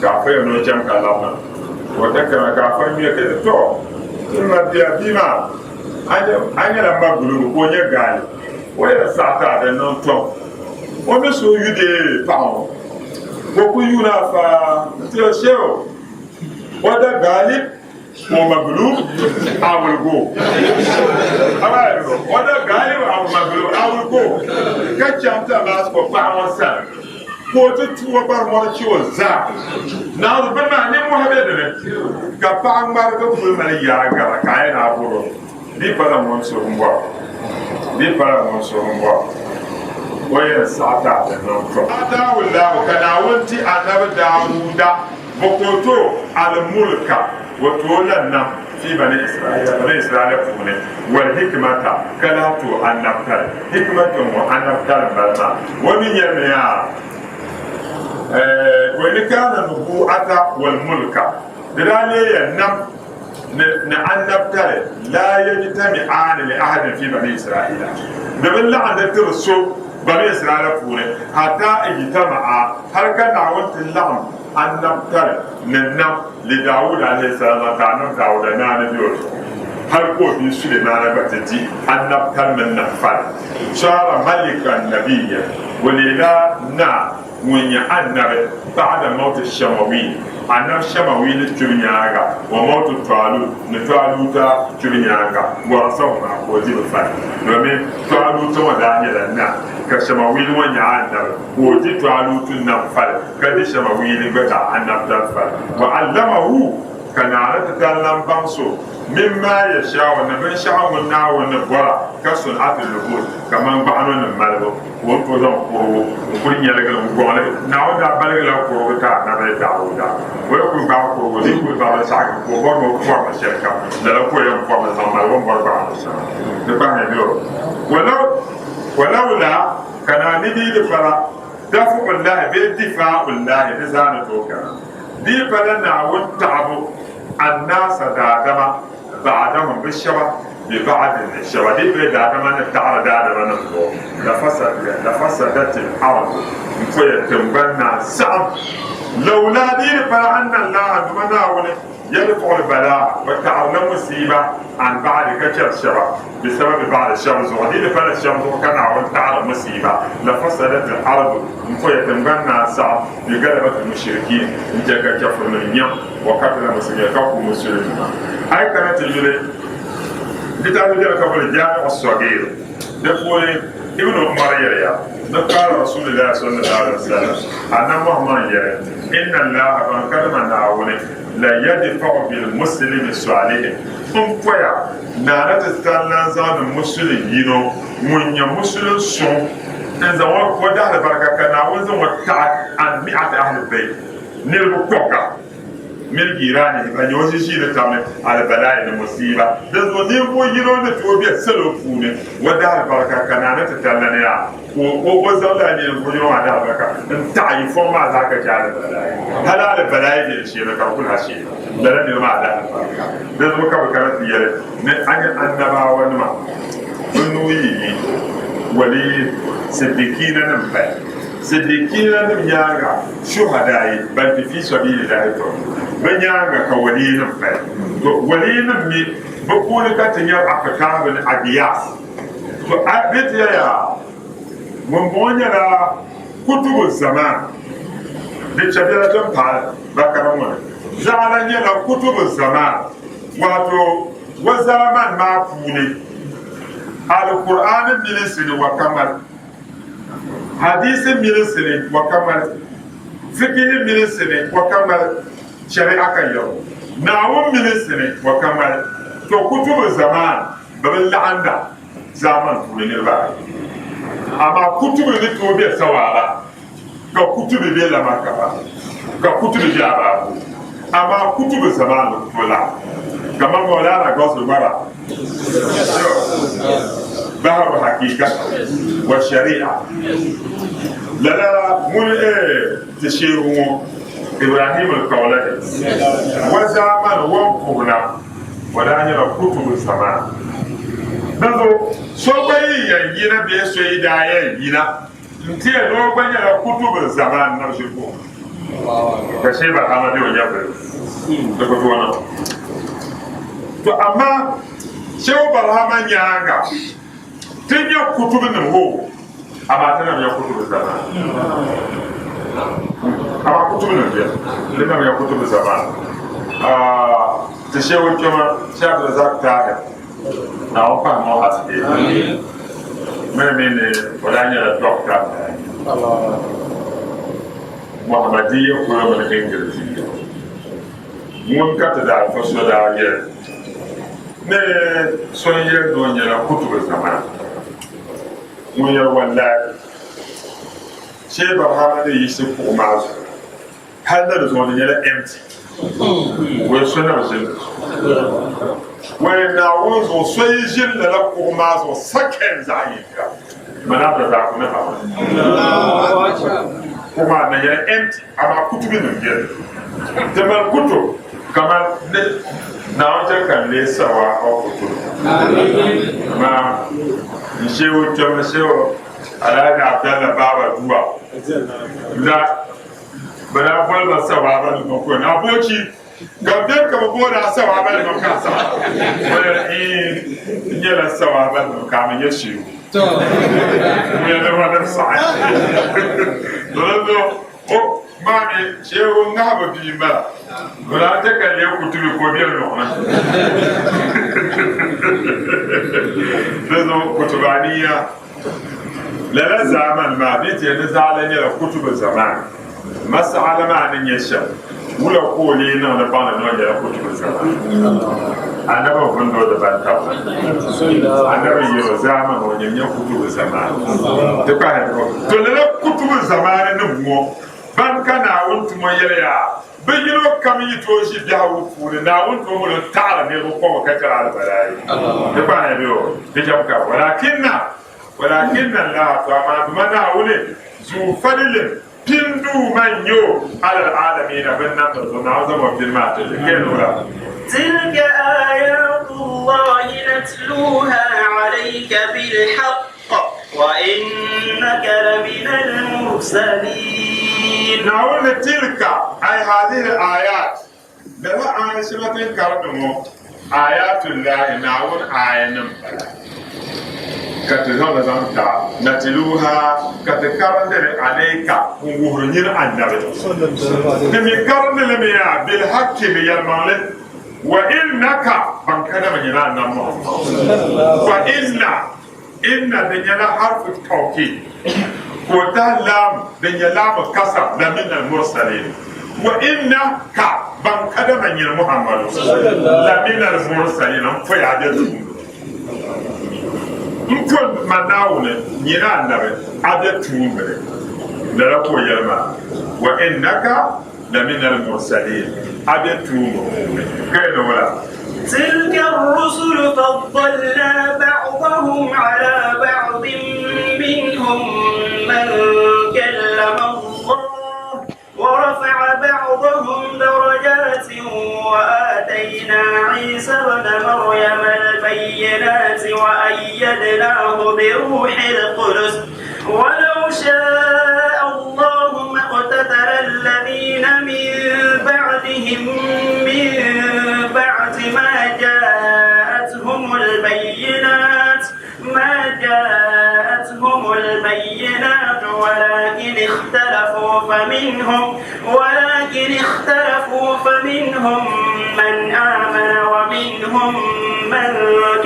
S5: ka Afa yɛli ni o cham ka labina. Ka o ti kana ka Afa ŋme ka yɛli, Tɔ! N mabia bia maa, a nyɛla m ma gulibu ka o nyɛ gaali. O yɛli saɣiti a di niŋ tom. O mi suhu yu deei paɣa ŋɔ. Ka o kuli yuuni Afa nti yɛli, Shehu! O da gaalib o maglub I will go. O da gaalib o maglub I will go. Ka chaŋ Damascus paɣa ŋɔ sani ka o ti tu o bari mɔri chɛ o zaa. Naawuni bini maa nimmohi be di ni ka paɣa ŋmarigi kuli mali yaa gara ka a yɛn a bɔr o. Di pala ŋun suhu m-bɔr o. Di pala ŋun suhu m-bɔr o. O yɛn saɣi ti a di niŋ tɔm. Ataahullahu ka Naawuni ti Anabi Daawuda Bɔkoto al-mulka, o tooi la nam fi bani Israila, bani Israila puuni, wal-hikmata, ka lahi tooi anabitali. Hikmata ŋɔ anabitali m-bala maa. O mi yɛlimi yaa, Wa in kana nubu'ata wal-mulka, di daa leeya nam ni anabitali laa yajtami'aani li ahadin fi bani Israila, di bi laɣindi tiri so bani Israila puuni, hatta ijtama'a, hali ka Naawuni ti laɣim anabitali ni nam li Daawuda alayhi salam ka anabi Daawuda naani be o zuɣu hal ka o bia Sulemaana gba ti di anabitali mini nam fali. Saara malikan nabiyya, o leela naa ŋun nyɛ anabi ba'da mawti Shamawil, anabi Shamawil kpibu nyaaŋa, wa mawti Taalut ni Taaluta kpibu nyaaŋa, warasahuma ka o di bi fali domin Taaluta ŋɔ daa nyɛla naa ka Shamawil ŋɔ nyɛ anabi ka o di Taalutu nam fali. Ka di Shɛmawili gba daa anabitali fali. Wa allamahu, ka Naawuni ti tali lan baŋ so, mimma yasha'u, ni binshɛɣu ŋun Naawuni ni bɔra, ka sun'ati lubus, kaman gbaɣino ni malibu, ka o ni tooi zaŋ kurugu n-kuli nyɛligi li n-gɔŋ li. Naawuni daa baligila kurugu ti Anabi Dawuda. O yi kuli gbaai kurugu, di yi kuli ba binshɛɣu ka o bɔri ni o pɔrimi shɛlikam, lala ka o yɛn pɔrimi zaŋ mali o ni bɔri gbaɣino shɛŋa. Di kpahiya bɛ o, Walawla, ka Naa ni dii di pala. Dafu'ullahi bee difa'ullahi di zaa ni tooi kana. Di yi pala Naawuni taɣibu annaasa daadama ba'dahum bɛ shɛba bi ba'din ni shɛba, di yi bee daadama ni taɣiri daadama nim zuɣu, lafasadatil ardu m-poya tiŋgbani naan saɣim. Lawla di yi di pala anna Allaha duma Naawuni yadfa'ul balaa o taɣirila musiiba an ba'di ka chɛri shɛba. Bisababi ba'di shɛba zuɣu, di ni pala shɛba zuɣu ka Naawuni taɣiri musiiba, lafasadatil ardu, n-poya tiŋgbani naan saɣim, bi galabati mushirikiin, n-chɛ ka chɛfurinim nyaŋ, wa katala muslimiin, ka ku musulinima. A yi kana ti yuli litaafi beni ka boli Jami'u Sagiir, di puuni Ibn Umar yɛliya, ni qaala Rasulillahi sallallahu alaihi wasallam, Annabi Muhammad yɛli, Inna Allaha, ban kadama Naawuni, la yadfa'u bil muslimi salihi, m-poya Naa ni ti tali lan zaŋdi musulin yino ŋun nyɛ musulin suŋ n-zaŋ o daalibarika ka Naawuni zaŋ o taɣi an mi'ati ahli bayt, niriba kɔbiga mini jiiranihi ban nyɛ o ʒiʒiinitab ni alibalaai ni musiiba. Dinzuɣu ninvuɣ yino ni tooi be salo puuni o daalibarika ka Naa ni ti tali lan yaa ka o zaŋ lala ninvuɣ yino maa daalibarika n-taɣi yi fɔŋ maa zaa ka chɛ alibalaai. Hal alibalaai be di shee ni ka bɛ kul ha sheei lala niriba maa daalibarika. Dinzuɣu ka bɛ kana ti yɛli ni a nya annabawanima bɛ nuu yi yi waliyi siddiqiinanim paya. Siddiqiinanim nyaaŋa shuhadaayi ban ti fi sabiilillahi tɔbu bɛ nyaaŋa ka waliyinim paya. To waliyinim mi bɛ puuni ka ti nyari Aqtaab ni Agiyaas. To a bɛ ti yɛli yaa ŋumbɔŋɔ nyɛla kutubu zamaan di chɛbila din paai bakara ŋɔ ni. Zaɣila nyɛla kutubu zamaan, wato wa zaamani maa puuni Alkur'aani milinsi ni wa ka mali, hadiisi milinsi ni wa ka mali, fikihi milinsi ni wa ka mali, shari'a ka yɛro, Naawuni milinsi ni wa ka mali. To kutubu zamaan bɛ bi laɣinda. zaamani puuni niriba ayi. Amaa kutubi ni tooi be sawaaba ka kutubi be lamakaba ka kutubi be abaabu. Amaa kutubi zamaani ku tooi laɣim kaman Maulana Gausul Wara Baharu Hakika wa Sharia. Lala ŋuni ti sheehu ŋɔ Ibrahim al-Kawlahi wa zaamani wa n-puhi na o daa nyɛla kutubu zaman. Dinzuɣu so gba yi yɛn yina bee so yi daa yɛn yina nti yɛn ni o gba nyɛla kutubu zaman na ʒiri buɣim ka shee barahama be o nyɛvili di ku tooi niŋ. To amaa Shehu Barahama nyaaŋa ti nya kutubu nim hoo amaa ti nam nya kutubu zaman. Amaa kutubu nim beni ti nam nya kutubu zaman. Ti Shehu kpɛma Shehu Abdulrazak Tahir Naawuni pahi ma o haske. Mini mi ni o daa nyɛla dɔkta Muhammadiyya polo mini Ingiliziya. Ŋun ka ti daa fa so daa yɛli ni so n-yɛli ni o nyɛla kutubu zaman. Ŋun yɛli wallahi shee Barhama ni yiɣisi kuɣu maa zuɣu hali na di zuɣu di nyɛla empty. Wei so na bi ʒini di zuɣu. Wei Naawuni zuɣu so yi ʒini lala kuɣu maa zuɣu second zaɣ yinga mana Abdulrazak ni ha kuɣu maa na nyɛla empty amaa kutubi nim beni ti mali kutub kaman ni Naawuni chɛ ka n leei sawa o kutub amaa n shee o kpɛm n shee o Alhaji Abdallah Baba Duwa la Bɛ daa boli ba sawaaba nima ko ni abochi ka bɛ ka bɛ booni a sawaaba nima ka a saɣi. O yɛli, Iin, n nyɛla sawaaba nima ka a mi nyɛ sheegu. N yɛli ni ŋɔ ni saɣi. To di zuɣu o maa mi sheegu ŋahibu bia m-bala. O daa chɛ ka leei kutubi ka o be luɣ ni. Di zuɣu kutubaniya. Lala zaamani maa bɛ ti yɛli ni zaɣila nyɛla kutubu zamaan. Masala maa ni nyɛ shɛm, wula ka o lee niŋ ni baŋ ni o nyɛla kutubu zamaan? Anabi n-vundi o di bantabili. Anabi yɛl o zaamani o nyɛ kutubu zamaan. Ti kpahi to lala kutubu zamaani nim ŋɔ ban ka Naawuni tumo yɛliya Bɛ yino kam yi tooi ʒi biɛhigu puuni, Naawuni tooi mali o taɣiri niriba kɔŋɔ ka chɛri alibalayi. Di kpahiya bɛ o di chɛm ka, Walakinna, walakinna Allaha, to amaa Duuma Naawuni, zu fadilin, pini Duuma n-nyɛ o, alal aalamiina, binnamda zuɣu, Naawuni zaŋ o pini maa ti ti kpe luɣila.
S6: Tilka aayatullahi natluha alayka bilhaqq wa innaka laminal mursalin.
S5: Naawuni ni tilka ay haadihi al-aayaat, lala aaya shɛŋa ti ni karindi ŋɔ, aayaatullahi, Naawuni aayanim m-bala, ka ti zaŋ li zaŋ ti a, natluha, ka ti karindi li alayka n-wuhiri nyini Annabi. Ti mi karindi li mi yaa bilhaqqi ni yɛlimaŋli, wa innaka, ban kadama nyɛla Annabi Muhammad, wa inna. Inna di nyɛla harfu tawkiid ka o tahi laam din nyɛ laamu kasam la min al-mursalin wa inna ka ban kadama nyini Muhammadu la min al-mursalin n poya a bɛ tuumba n po ma Naawuni nyini Annabi a bɛ tuumba ni lala ka o yɛli maa wa innaka la min al-mursalin a bɛ tuumba puuni ka yɛli wula.
S6: Tilka ar-rusulu faddalna ba'dahum ala ba'din minhum man kallama Allah wa rafa'a ba'dahum darajatin wa atayna Isa ibna Maryama al-bayyinati wa ayyadnahu bi ruhil qudus walau sha'a Allahu maqtatala alladhina min ba'dihim min ba'di ma ja'atuhumul bayyinat ma ja'atuhumul bayyinat walakin ikhtalafu faminhum walakin ikhtalafu faminhum man amana wa minhum man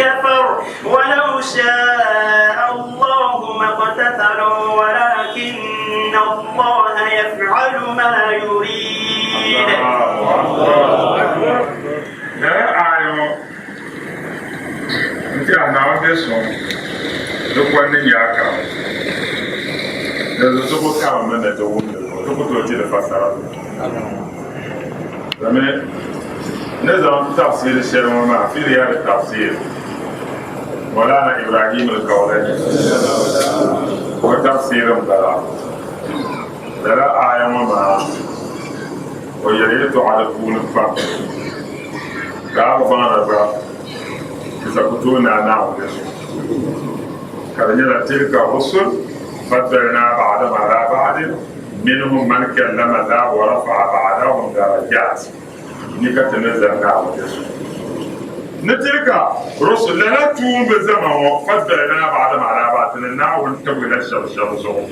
S6: kafar walau sha'a Allahu maqtatalu walakinna Allaha yaf'alu ma yurid.
S5: Lala aaya ŋɔ n-ti a Naawuni bɛ suŋ. Di kɔndi nyɛ a karimi. Di zuɣu karimi ni di wumdi zuɣu, di ku tooi ti di fasara. Domi ni zaŋ tafsiri shɛli ŋɔ maa fi Riyad Tafsir, Mawlana Ibrahim al-Kawlani o tafsiri m-bala. Lala aaya ŋɔ maa o yɛli yɛltɔɣa di puuni pam ka a bi baŋda gba di sa ku tooi naai Naawuni zuɣu ka di nyɛla tilka rusul faddalna ba'dahum ala ba'din minhum man kallama Allah wa rafa'a ba'dahum darajat ni ka ti ni zali Naawuni zuɣu ni tilka rusul lala tuumba zama ŋɔ faddalna ba'dahum ala ba'd ti ni Naawuni tibigila shɛba shɛba zuɣu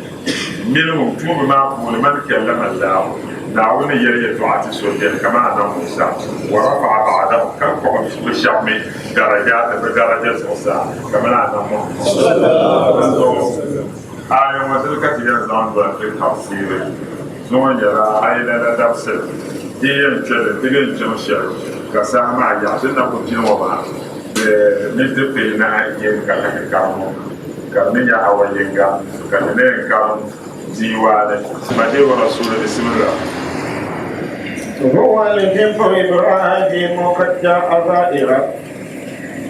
S5: minhum tuumba maa puuni man kallama Allah Naawuni ni yɛli yɛltɔɣa ti so beni kamani Anabi Musa wa rafa'a ba'dahum ka kpuɣi bɛ shɛba mi darajaat bɛ daraja zuɣusaa kamani Anabi Muhammad. Aaya ŋɔ dini ka ti yɛn zaŋ doli ti tafsiiri zuŋɔ nyɛla Ayilala dabisili di yɛn kpe li di yɛn chaŋ shɛli ka saha maa yaɣi ti na ku pini ŋɔ maa di minti pihinahi yini ka ti karim ŋɔ ka di mi nyɛ awa yinga ka ti na yɛn karim diiwaani Madihu Rasuuli Bisimila.
S7: هو الحب إبراهيم قد جاء ظاهرا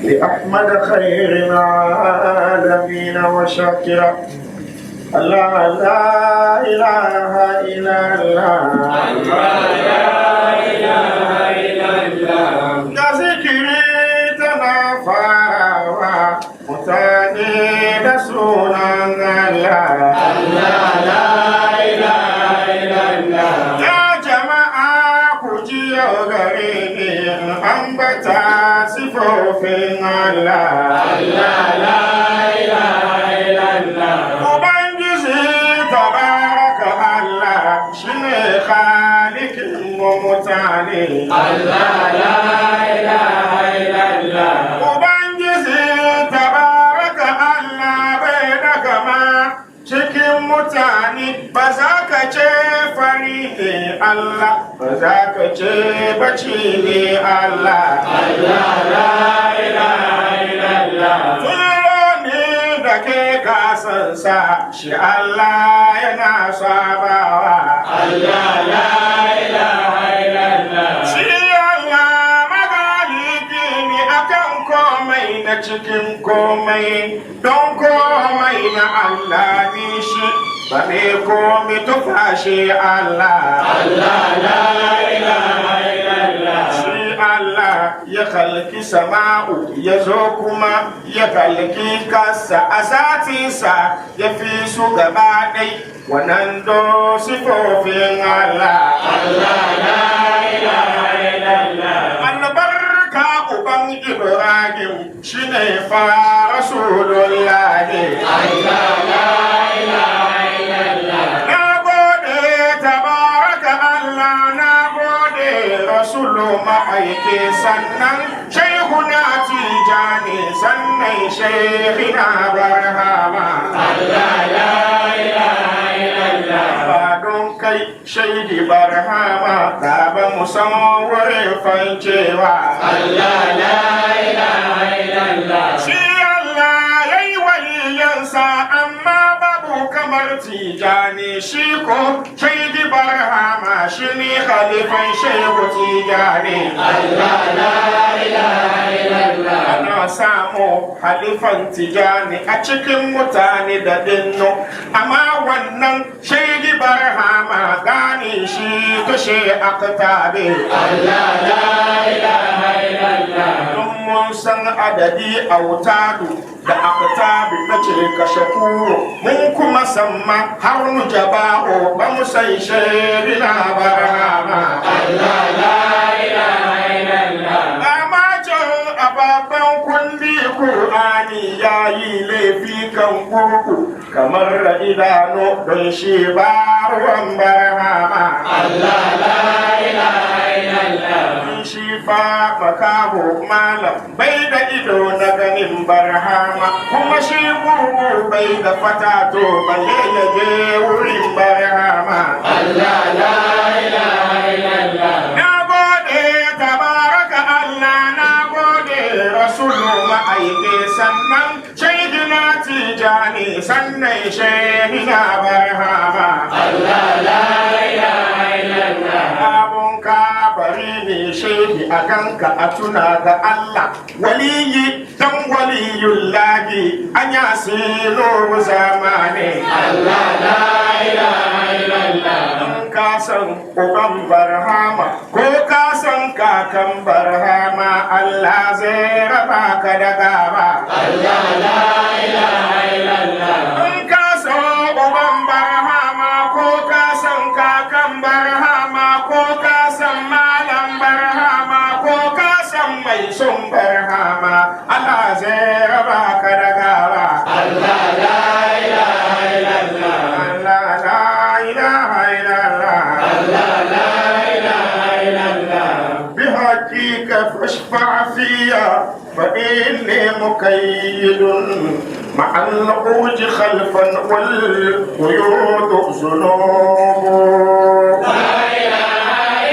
S7: لأحمد خير العالمين وشاكرا الله لا إله إلا الله الله لا إله إلا الله ذكري تنافاوا mutane da sunan Allah Allah la ilaha illallah ya jama'a ku ji yau gare ni ambata sifofin Allah Allah la ilaha illallah Ubangiji tabaraka Allah shine khalikin mu mutane Allah la ilaha illallah Ubangiji tabaraka Allah bai da kama cikin mutane ba za ka ce fari ne Allah ba za ka ce baci ne Allah Allah la ilaha illallah Turo ne da ke kasansa shi Allah yana sabawa Allah la ilaha illallah Shi Allah magaliki ne akan komai na cikin komai don komai na Allah ne shi ba ne komai tufashe Allah Allah la ilaha illallah shi Allah ya kalki sama'u ya zo kuma ya kalki kasa a satinsa ya fi su gaba ɗai wannan do sifofin Allah Allah la ilaha illallah albarka uban Ibrahim shine fa Rasulullahi Allah la ilaha illallah na gode tabaraka Allah na gode Rasulu ma'aiki sannan Shehuna Tijani sannan Shehina Barhama Allah la ilaha illallah ba don kai shaidi Barhama da ba mu san wurin fancewa Allah la ilaha illallah shi Allah yayi waliyansa amma babu kamar Tijani shi ko shaidi Barhama shi ne khalifan Shehu Tijani Allah la ilaha illallah ana samu halifan Tijani a cikin mutane da dinno amma wannan shaidi Barhama gane shi tushe aktabe Allah la ilaha illallah don mun san adadi autadu da aktabi na ce kashe kuro mun kuma san ma har mu jaba'o ba mu san shaidi na Barhama Allah la ilaha illallah amma can a babban kundi Kur'ani ya yi laifi kan kurku kamar da idanu don shi ba ruwan Barhama Allah la ilaha illallah shi fa makaho malam bai da ido na ganin Barhama kuma shi gurgu bai da fatato balle ya je wurin Barhama Allah la ilaha illallah na gode tabaraka Allah na gode Rasulu ma'aike sannan shaidina Tijani. Tijani sannan shehina barhama. Allah la ilaha illallah. Abun ka bari ne shehi a kanka a tuna ga Allah. Waliyi dan waliyullahi an yasilu zamani. Allah la ilaha illallah. Ka san uban barhama ko ka san kakan barhama, Allah zai raba ka da gaba. Allah la ilaha illallah. In ka san uban barhama ko ka san kakan barhama ko ka san malam barhama ko ka san mai son barhama, Allah zai raba ka da gaba. Allah la ilaha illallah. Allah la ilaha illallah. Allah la ilaha illallah. بحقك فاشفع فيا فإني مكيد مع العوج خلفا والقيود ذنوب. لا إله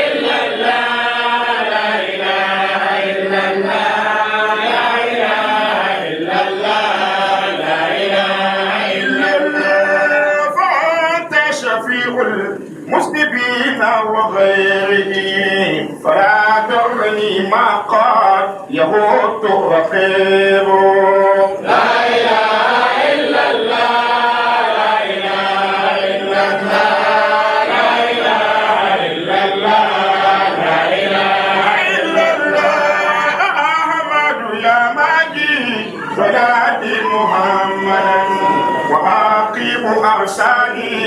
S7: إلا الله، لا إله إلا الله، لا إله إلا الله، لا إله إلا الله. فأنت شفيع المذنبين وغيرهم، فلا ترني ما قال يهود رقيب. لا إله إلا الله، لا إله إلا الله، لا إله إلا الله، لا إله إلا الله. أحمد يا ماجي صلاة محمدا وعاقب أرسالي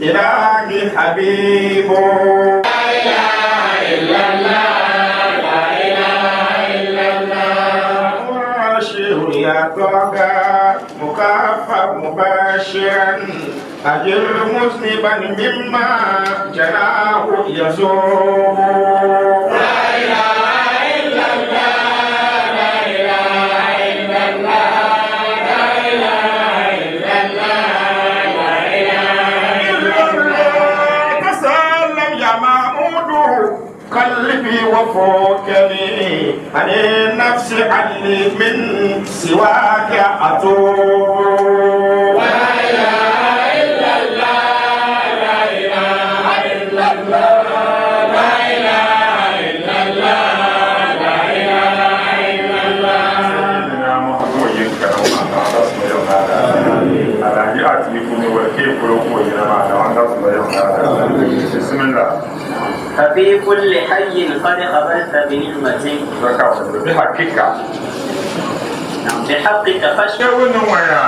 S7: إلهي حبيب. لا إله إلا الله، لا إله إلا الله. عاشر يا طه مكافأ مباشرا، أجر مذنبا مما جناه يزور. لا إله إلا الله، لا إله إلا الله، لا إله إلا الله، لا إله إلا الله. تسلم يا محمود قلبي وفوكني عن النفس عني من سواك أتوب. لا إله إلا الله، لا إله إلا الله، لا إله إلا الله، لا إله إلا الله.
S5: سيدنا محمد Alhaji Atiku ne wal ke kuro ko yina ma da wanda su bayan بسم الله.
S6: ففي كل حي قد قبلت بنعمة.
S5: Zaka wanda bi hakika.
S6: نعم، بحقك فاشفع.
S5: Shehu waya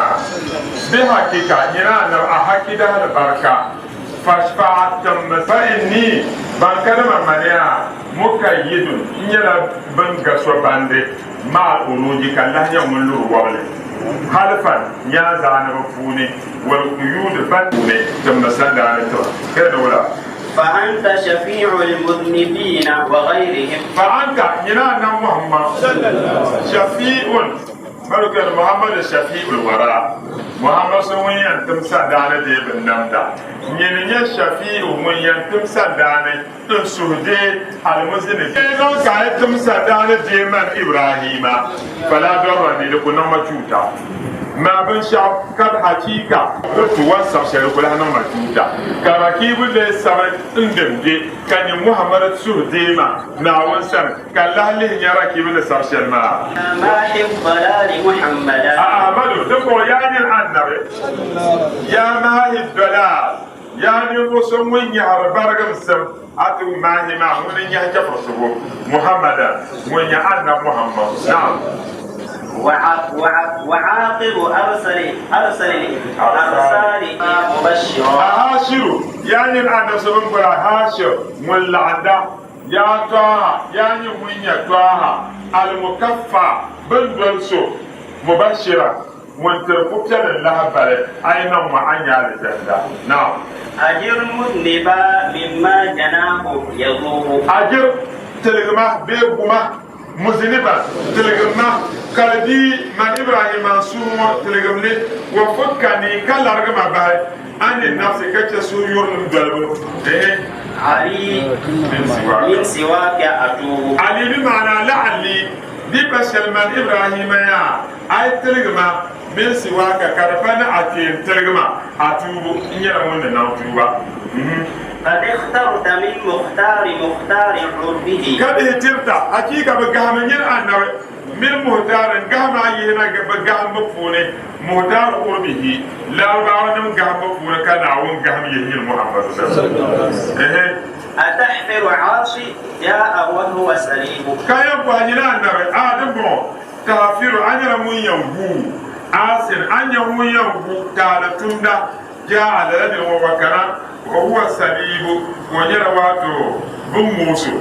S5: bi hakika nyina na a hakida da barka fashfa'atan fa inni ban kalma maniya mukayyidun in yana ban gaso bande ma uruji kan lahya mun luru wale halfan ya zana ba puni wal quyud ban ne da masanda ne to kada wala.
S6: فأنت شفيع المذنبين وغيرهم.
S5: فأنت ينا محمد شفيع ملك محمد شفيع الورى محمد سوين ينتم سدانة دي بالنمدة ين شفيع من ينتم سدانة تنسودي المسلم إذا كان تم سدانة دي من إبراهيم فلا ضرني لكنا ما تشوتا ما بنشاف kad hakika to wan sab shɛli kula niŋ ma tuuta ka rakibu lee sabi n dimdi ka nyɛ Muhammad suhu deema Naawuni sani ka lahi lihi nyɛ rakibu ni sabi shɛli maa.
S6: ماحي الضلال محمدا.
S5: Ahmadu din bɔŋɔ yaa nyini annabi yaa maahi dalal yaa ninvuɣu so ŋun nyɛhiri barigimsim ati maahi maa ŋuni n nyɛhi chɛfurisigu Muhammadan ŋun nyɛ annab Muhammad naam.
S6: وعاقب أرسل أرسل أرسال مبشرا.
S5: Ahashiru yaa nyini annabi so bin bɔra Ahashir ŋun laɣinda yaa tɔha yaa nyin ŋun nyɛ tɔha almukaffa bin doli so mubashira ŋun tiri pupiɛlli lahabali a yi niŋ ma a nyɛ alizanda naam.
S6: أجر مذنبا مما جناه يذوب.
S5: Ajir tiligima bee guma muziniba tiligimma kalbi man Ibrahim suhu ŋɔ tiligimli wa fukkani ka larigima bahi ani nafsi ka chɛ suhuyurilim dolibu eh.
S6: علي
S5: min siwaka.
S6: من سواك أتوب.
S5: Ali bi maana la'alli di pa shɛli man Ibrahima yaa a yi tiligima Min siwaaka, ka di pa ni a kpee n-tiligi ma, atuubu, n nyɛla ŋun ni niŋ tuuba.
S6: Qad ikhtarta min mukhtaari mukhtaari urbihi.
S5: Ka bihi tirita, achiika bɛ gahimi nyini Annabi mini muhtaari n-gahim a yihina bɛ gahimbu puuni, muhtaari urbihi, Larabawa nim gahimbu puuni ka Naawuni gahim yihi nyini Muhammadu sallam.
S6: Atahfiru aasi jaa wa huwa salibu.
S5: Ka yɛn bɔhi nyini Annabi, a dimbɔŋɔ, Tahfiru, a nyɛla ŋun yɛn guui, aasin, a ni nyɛ ŋun yɛn gu taali tumda, jaa lala nira ŋɔ wa kana, wa huwa salibu, ka o nyɛla waato bɛ ni mooi so.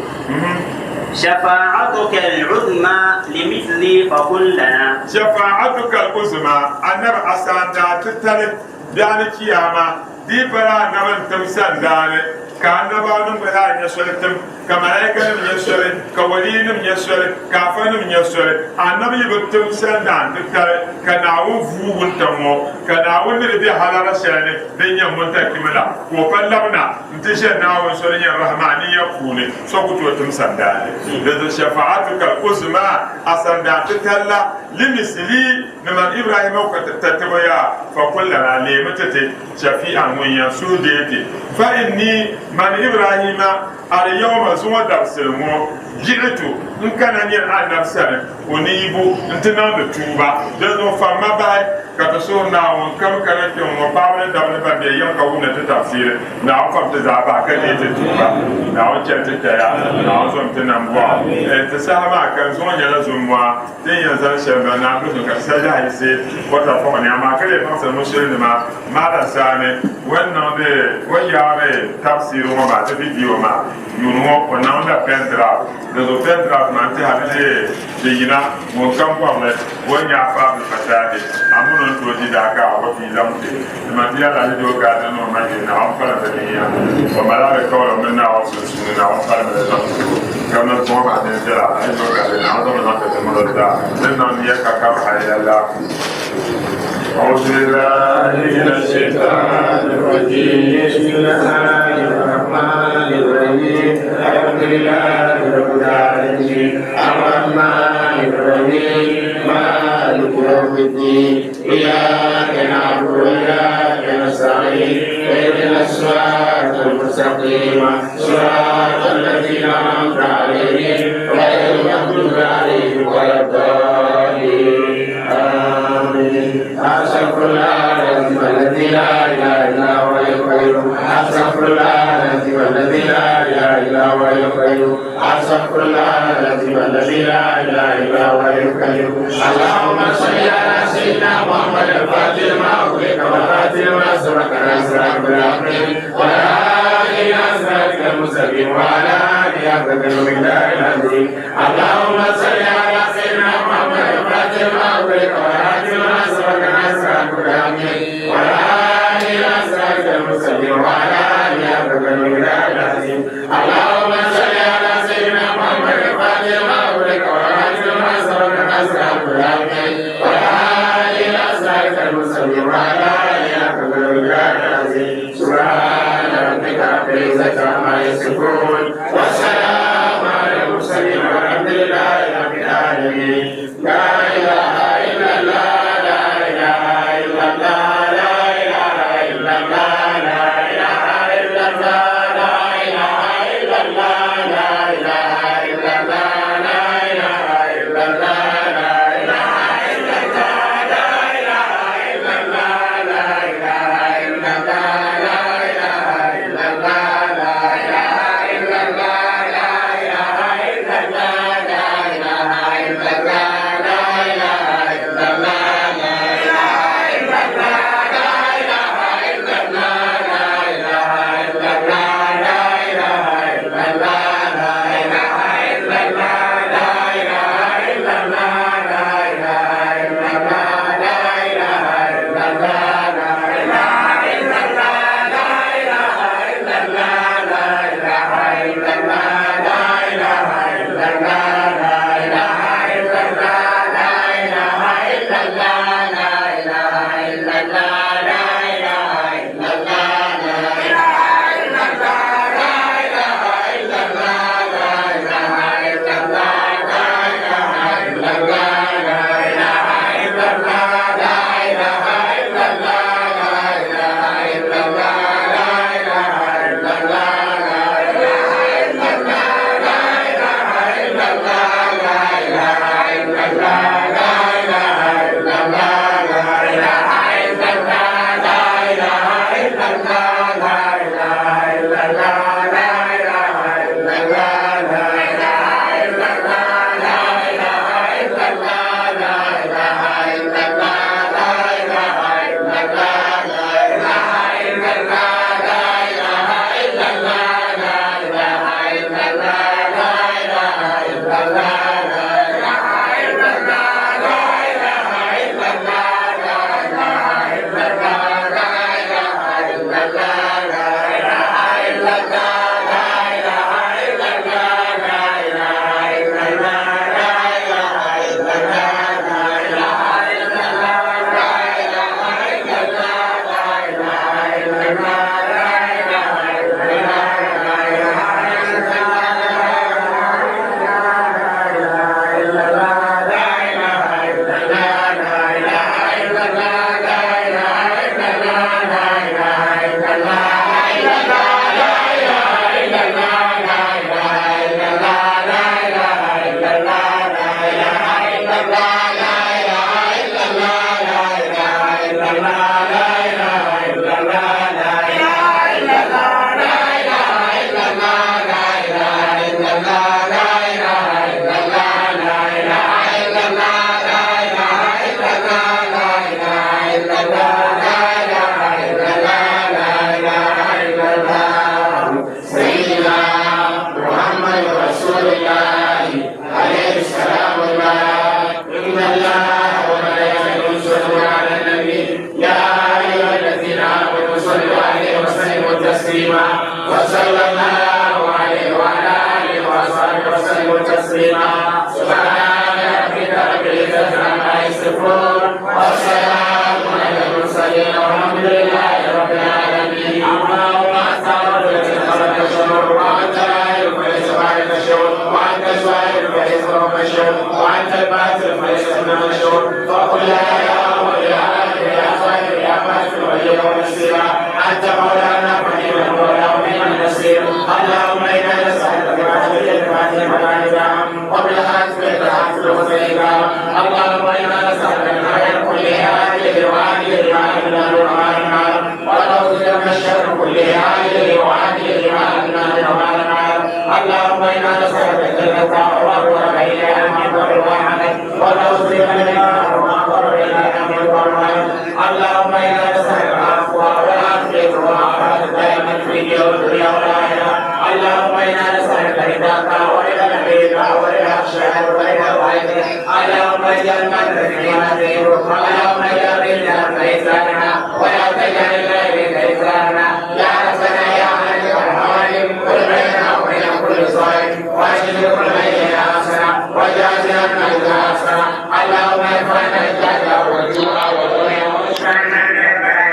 S6: Shafaa'atuka al-uzma limithli fakun lana.
S5: Shafaa'atuka al-uzma, Annabi a saandaa titali biɛɣuni Chiyaama. Di yi pala anabi n-tim sandaani, ka annabawanim gba zaa nya soli tim, ka malaikanim nya soli, ka waliinim nya soli, ka afanim nya soli. Anabi yi bi tim sandaan titali, ka Naawuni vuui wuntaŋ ŋɔ, ka Naawuni ni di be halara shɛli ni din nyɛ muntakimi la, ka o pa labina nti ʒe Naawuni so din nyɛ Rahmaniya puuni, so ku tooi tim sandaani. Dinzuɣu shafa'atuka al-uzma, a sandaan titali la, limisli, Ni man Ibrahima ka ti tatabo yaa, fa kul lana leemi ti ti shafi'an ŋun yɛn suhu deei ti. Fa inni man Ibrahima al-yawma zuŋɔ dabisili ŋɔ ji'tu n kana nyini Annabi sani uniibu n-ti niŋdi tuuba. Dinzuɣu famma bahi ka ti suhiri Naawuni kam kana kpe ŋ-ŋɔ paɣaba ni dabba ni ban be yiŋ ka wumdi ti tafsiiri. Naawuni fam ti zaa bahi ka deei ti tuuba. Naawuni chɛli ti kaya. Naawuni zom ti nambɔɣu. Ti saha maa ka zuŋɔ nyɛla zummɔa. Ti ni yɛn zaŋ shɛli m-bala Naa Kulisim ka ti sa yaha yiɣisi kɔta fɔŋ ni, amaa ka lee baŋsiri musulinima Malam Sani o ni niŋdi o yaari tafsiiri ŋɔ maa ti vidiyo maa yuuni ŋɔ o niŋdila pen draft di zuɣu pen draft maa n-tɛha ni di di yina ŋun kam bɔrili o ni nya afa Abdulfatahi Amunu n-tooi di daa ka o pii zaŋ ti ti ma ti Alhaji Doo Gaadi ni o ma je Naawuni kpalim bi niŋya o mali alikauli o mini Naawuni sunsuuni Naawuni kpalim li zaŋ ti o Gomnanti ŋɔ maa din viɛla Alhaji Doo Gaadi Naawuni zaŋ li zaŋ ti ti mini o zaa ni niŋ niya ka ka bahi yɛlla.
S7: أعوذ بالله من الشيطان الرجيم بسم الله الرحمن الرحيم الحمد لله رب العالمين الرحمن الرحيم مالك يوم الدين إياك نعبد وإياك نستعين اهدنا الصراط المستقيم صراط الذين أنعمت عليهم غير المغضوب عليهم ولا الضالين آمين أستغفر الله العظيم الذي لا إله إلا هو القيوم أستغفر الله العظيم الذي لا إله إلا هو القيوم أستغفر الله العظيم الذي لا إله إلا هو القيوم اللهم صل على سيدنا محمد الفاتح لما أغلق والخاتم لما سبق ناصر بالحق وعلى آله صراطك المستقيم وعلى آله حق المقدار العظيم اللهم صل على سيدنا محمد الفاتح لما أغلق والخاتم لما سبق ناصر بالحق وعلى آله صراطك المستقيم وعلى آله حق المقدار العظيم اللهم صل على سيدنا محمد الفاتح لما أغلق والخاتم لما سبق ناصر بالحق وعلى آله صراطك المستقيم وعلى آله حق المقدار العظيم سبحان ربك رب العزة عما يصفون والسلام على المرسلين والحمد لله رب العالمين لا إله إلا الله لا إله إلا الله لا إله إلا الله لا إله إلا الله لا إله إلا الله لا إله إلا الله لا إله إلا الله لا إله إلا الله لا إله إلا الله لا إله إلا الله لا إله إلا الله لا إله إلا الله لا وصلى الله عليه وعلى آله وأصحابه وسلم تسليما. سبحان ربك رب العزة عما يصفون والسلام على المرسلين والحمد لله رب العالمين. اللهم أنت الرب الذي خلق الشهور، وأنت العالم فليس بعدك شهور، وأنت الزاهد فليس فوق الشهور، وأنت الباسل فليس دون الشهور. فقل لها يا أول يا آخر يا ظاهر يا باطن ولي ونسيرا. أنت مولانا فنعم المولى ونعم النصير. اللهم إنا نسألك بما وبالحاتم الحاتم وسيدا. اللهم إنا نسألك من خير كله عاجله وآجله ما علمنا منه وما لم نعلم، ونعوذ بك من الشر كله عاجله وآجله ما علمنا منه وما لم نعلم. اللهم إنا نسألك الجنة وما قرب إليها من قول وعمل، ونعوذ بك من النار وما قرب إليها من قول وعمل. اللهم إنا نسألك العفو والعافية والعافية دائما في الدنيا والآخرة. اللهم إنا نسألك رضاك ورضا نبيك ورضا الشهر ورضا والديك. اللهم اجعلنا من اللهم اجعل بيننا إنساننا ولا تجعل إليك إنساننا. يا ربنا يا عالم الحوالي كل بيننا وبين كل صالح، واجعل كل بيننا حسنة وجازنا من حسنة. اللهم ارفعنا الجهد والجوع والغنى واشفعنا من البلاء.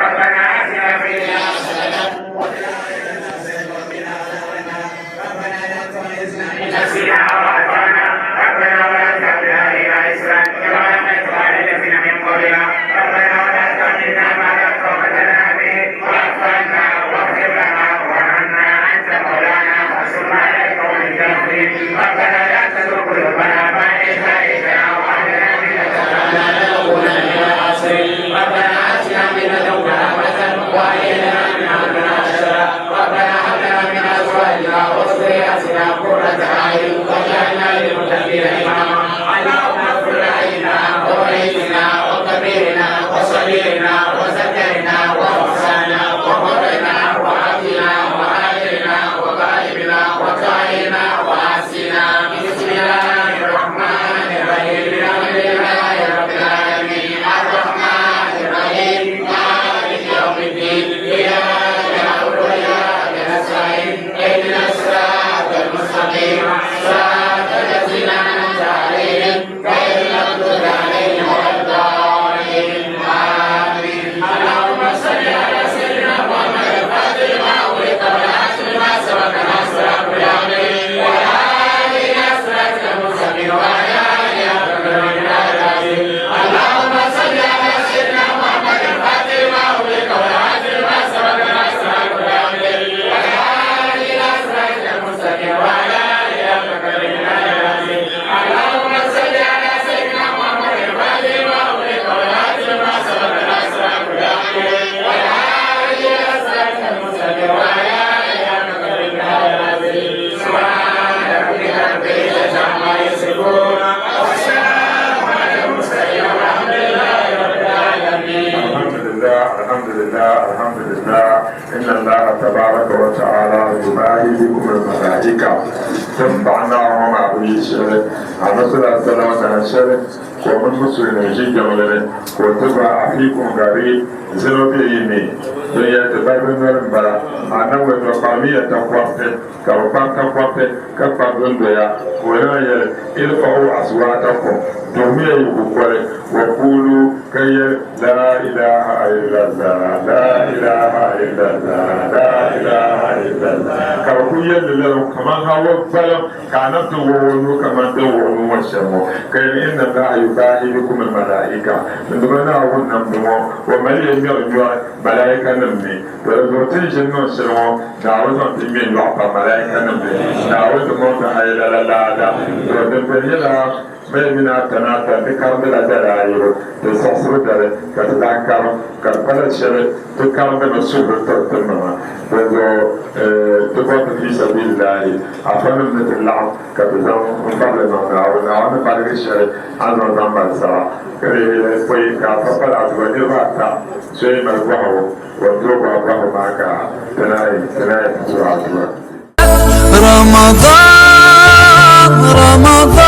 S7: ربنا آتنا في الدنيا حسنة وفي الآخرة حسنة وقنا عذاب النار. ربنا لا تؤاخذنا إن نسينا أو أخطأنا. ربنا ولا تحمل علينا إصرا كما حملته على الذين من قبلنا. ربنا ولا تحملنا ما لا طاقة لنا به، واعف عنا واغفر لنا وارحمنا، أنت مولانا فانصرنا على القوم الكافرين. ربنا لا تزغ قلوبنا بعد إذ هديتنا وهب لنا من لدنك رحمة لنكونن من الخاسرين. ربنا آتنا من لدنك رحمة وهيئ لنا من أمرنا رشدا. ربنا هب لنا من أزواجنا وذرياتنا قرة أعين واجعلنا للمتقين إماما. اللهم اغفر لحينا وميتنا وكبيرنا وصغيرنا وذكرنا وأنثانا وحرنا وعبدنا وهاجرنا وغائبنا وطائرنا وعاصينا. بسم الله الرحمن الرحيم. الحمد لله رب العالمين. الرحمن الرحيم. مالك يوم الدين. إياك نعبد وإياك نستعين. اهدنا الصراط المستقيم، صراط الذين أنعمت عليهم غير المغضوب عليهم ولا الضالين. آمين. اللهم صل على سيدنا محمد الفاتح لما أغلق والخاتم لما سبق ناصر بالحق والهادي إلى صراطك المستقيم وعلى آله حق قدره العظيم. اللهم صل على سيدنا محمد الفاتح لما أغلق والخاتم لما سبق ناصر بالحق والهادي إلى صراطك المستقيم وعلى آله حق قدره العظيم. اللهم صل على سيدنا محمد الفاتح لما أغلق والخاتم لما سبق ناصر بالحق والهادي إلى صراطك المستقيم وعلى آله حق قدره العظيم. سبحان ربك رب العزة عما يصفون والسلام على المرسلين والحمد لله رب العالمين.
S5: الحمد لله، الحمد لله، الحمد لله. إن الله تبارك وتعالى يباهي بكم الملائكة تنبعنا وما بيشر على صلى الله عليه وسلم ومن مسلم يجي جملة وتبع أخيكم غريب zino be yi ni din yɛli ti balibu noli m-bala anabi bɛ kparimiya takɔriti ka bɛ kpari takɔriti ka kpari dundoya ka o lan yɛli irfa'u aswatakum duhimiya yi kukoli wa kuulu ka yɛli laa ilaha illallah laa ilaha illallah laa ilaha illallah ka bɛ kuli yɛli li lala kaman hawa gbaliŋ ka anabi ti wuɣi o nuu kaman din wuɣi o nuu ŋɔ shɛm ŋɔ ka yɛli inna allaha yubahi bikum almalaika dindoma Naawuni namdi ŋɔ o mali ya ŋmɛri nyɔri malaikanim ni. To di zuɣu ti ni ʒini niŋ shɛli ŋɔ, Naawuni zaŋ ti ŋme nyɔɣu pa malaikanim ni. Naawuni ti mɔŋ ti haylala laada. To din beni nyɛla mali mini ata ni ata n-ti karindila dali ayibu, ti siɣisibu dali ka ti daa karim, ka di pala shɛli ti karindimi suhuri tiri ti maŋa. Dinzuɣu ti bɔri ti fi sabilillahi afanim ni ti laɣim ka ti zaŋ n fabili niŋ Naawuni. Naawuni ni baligi shɛli a ni zaŋ zaŋ mali sara. Ka di pɔi ka afa pali aduwa niriba ata so yi mali bɔhigu, o ni tooi bɔhi bɔhigu maa ka ti naan yi ti suhi aduwa.
S4: رمضان رمضان.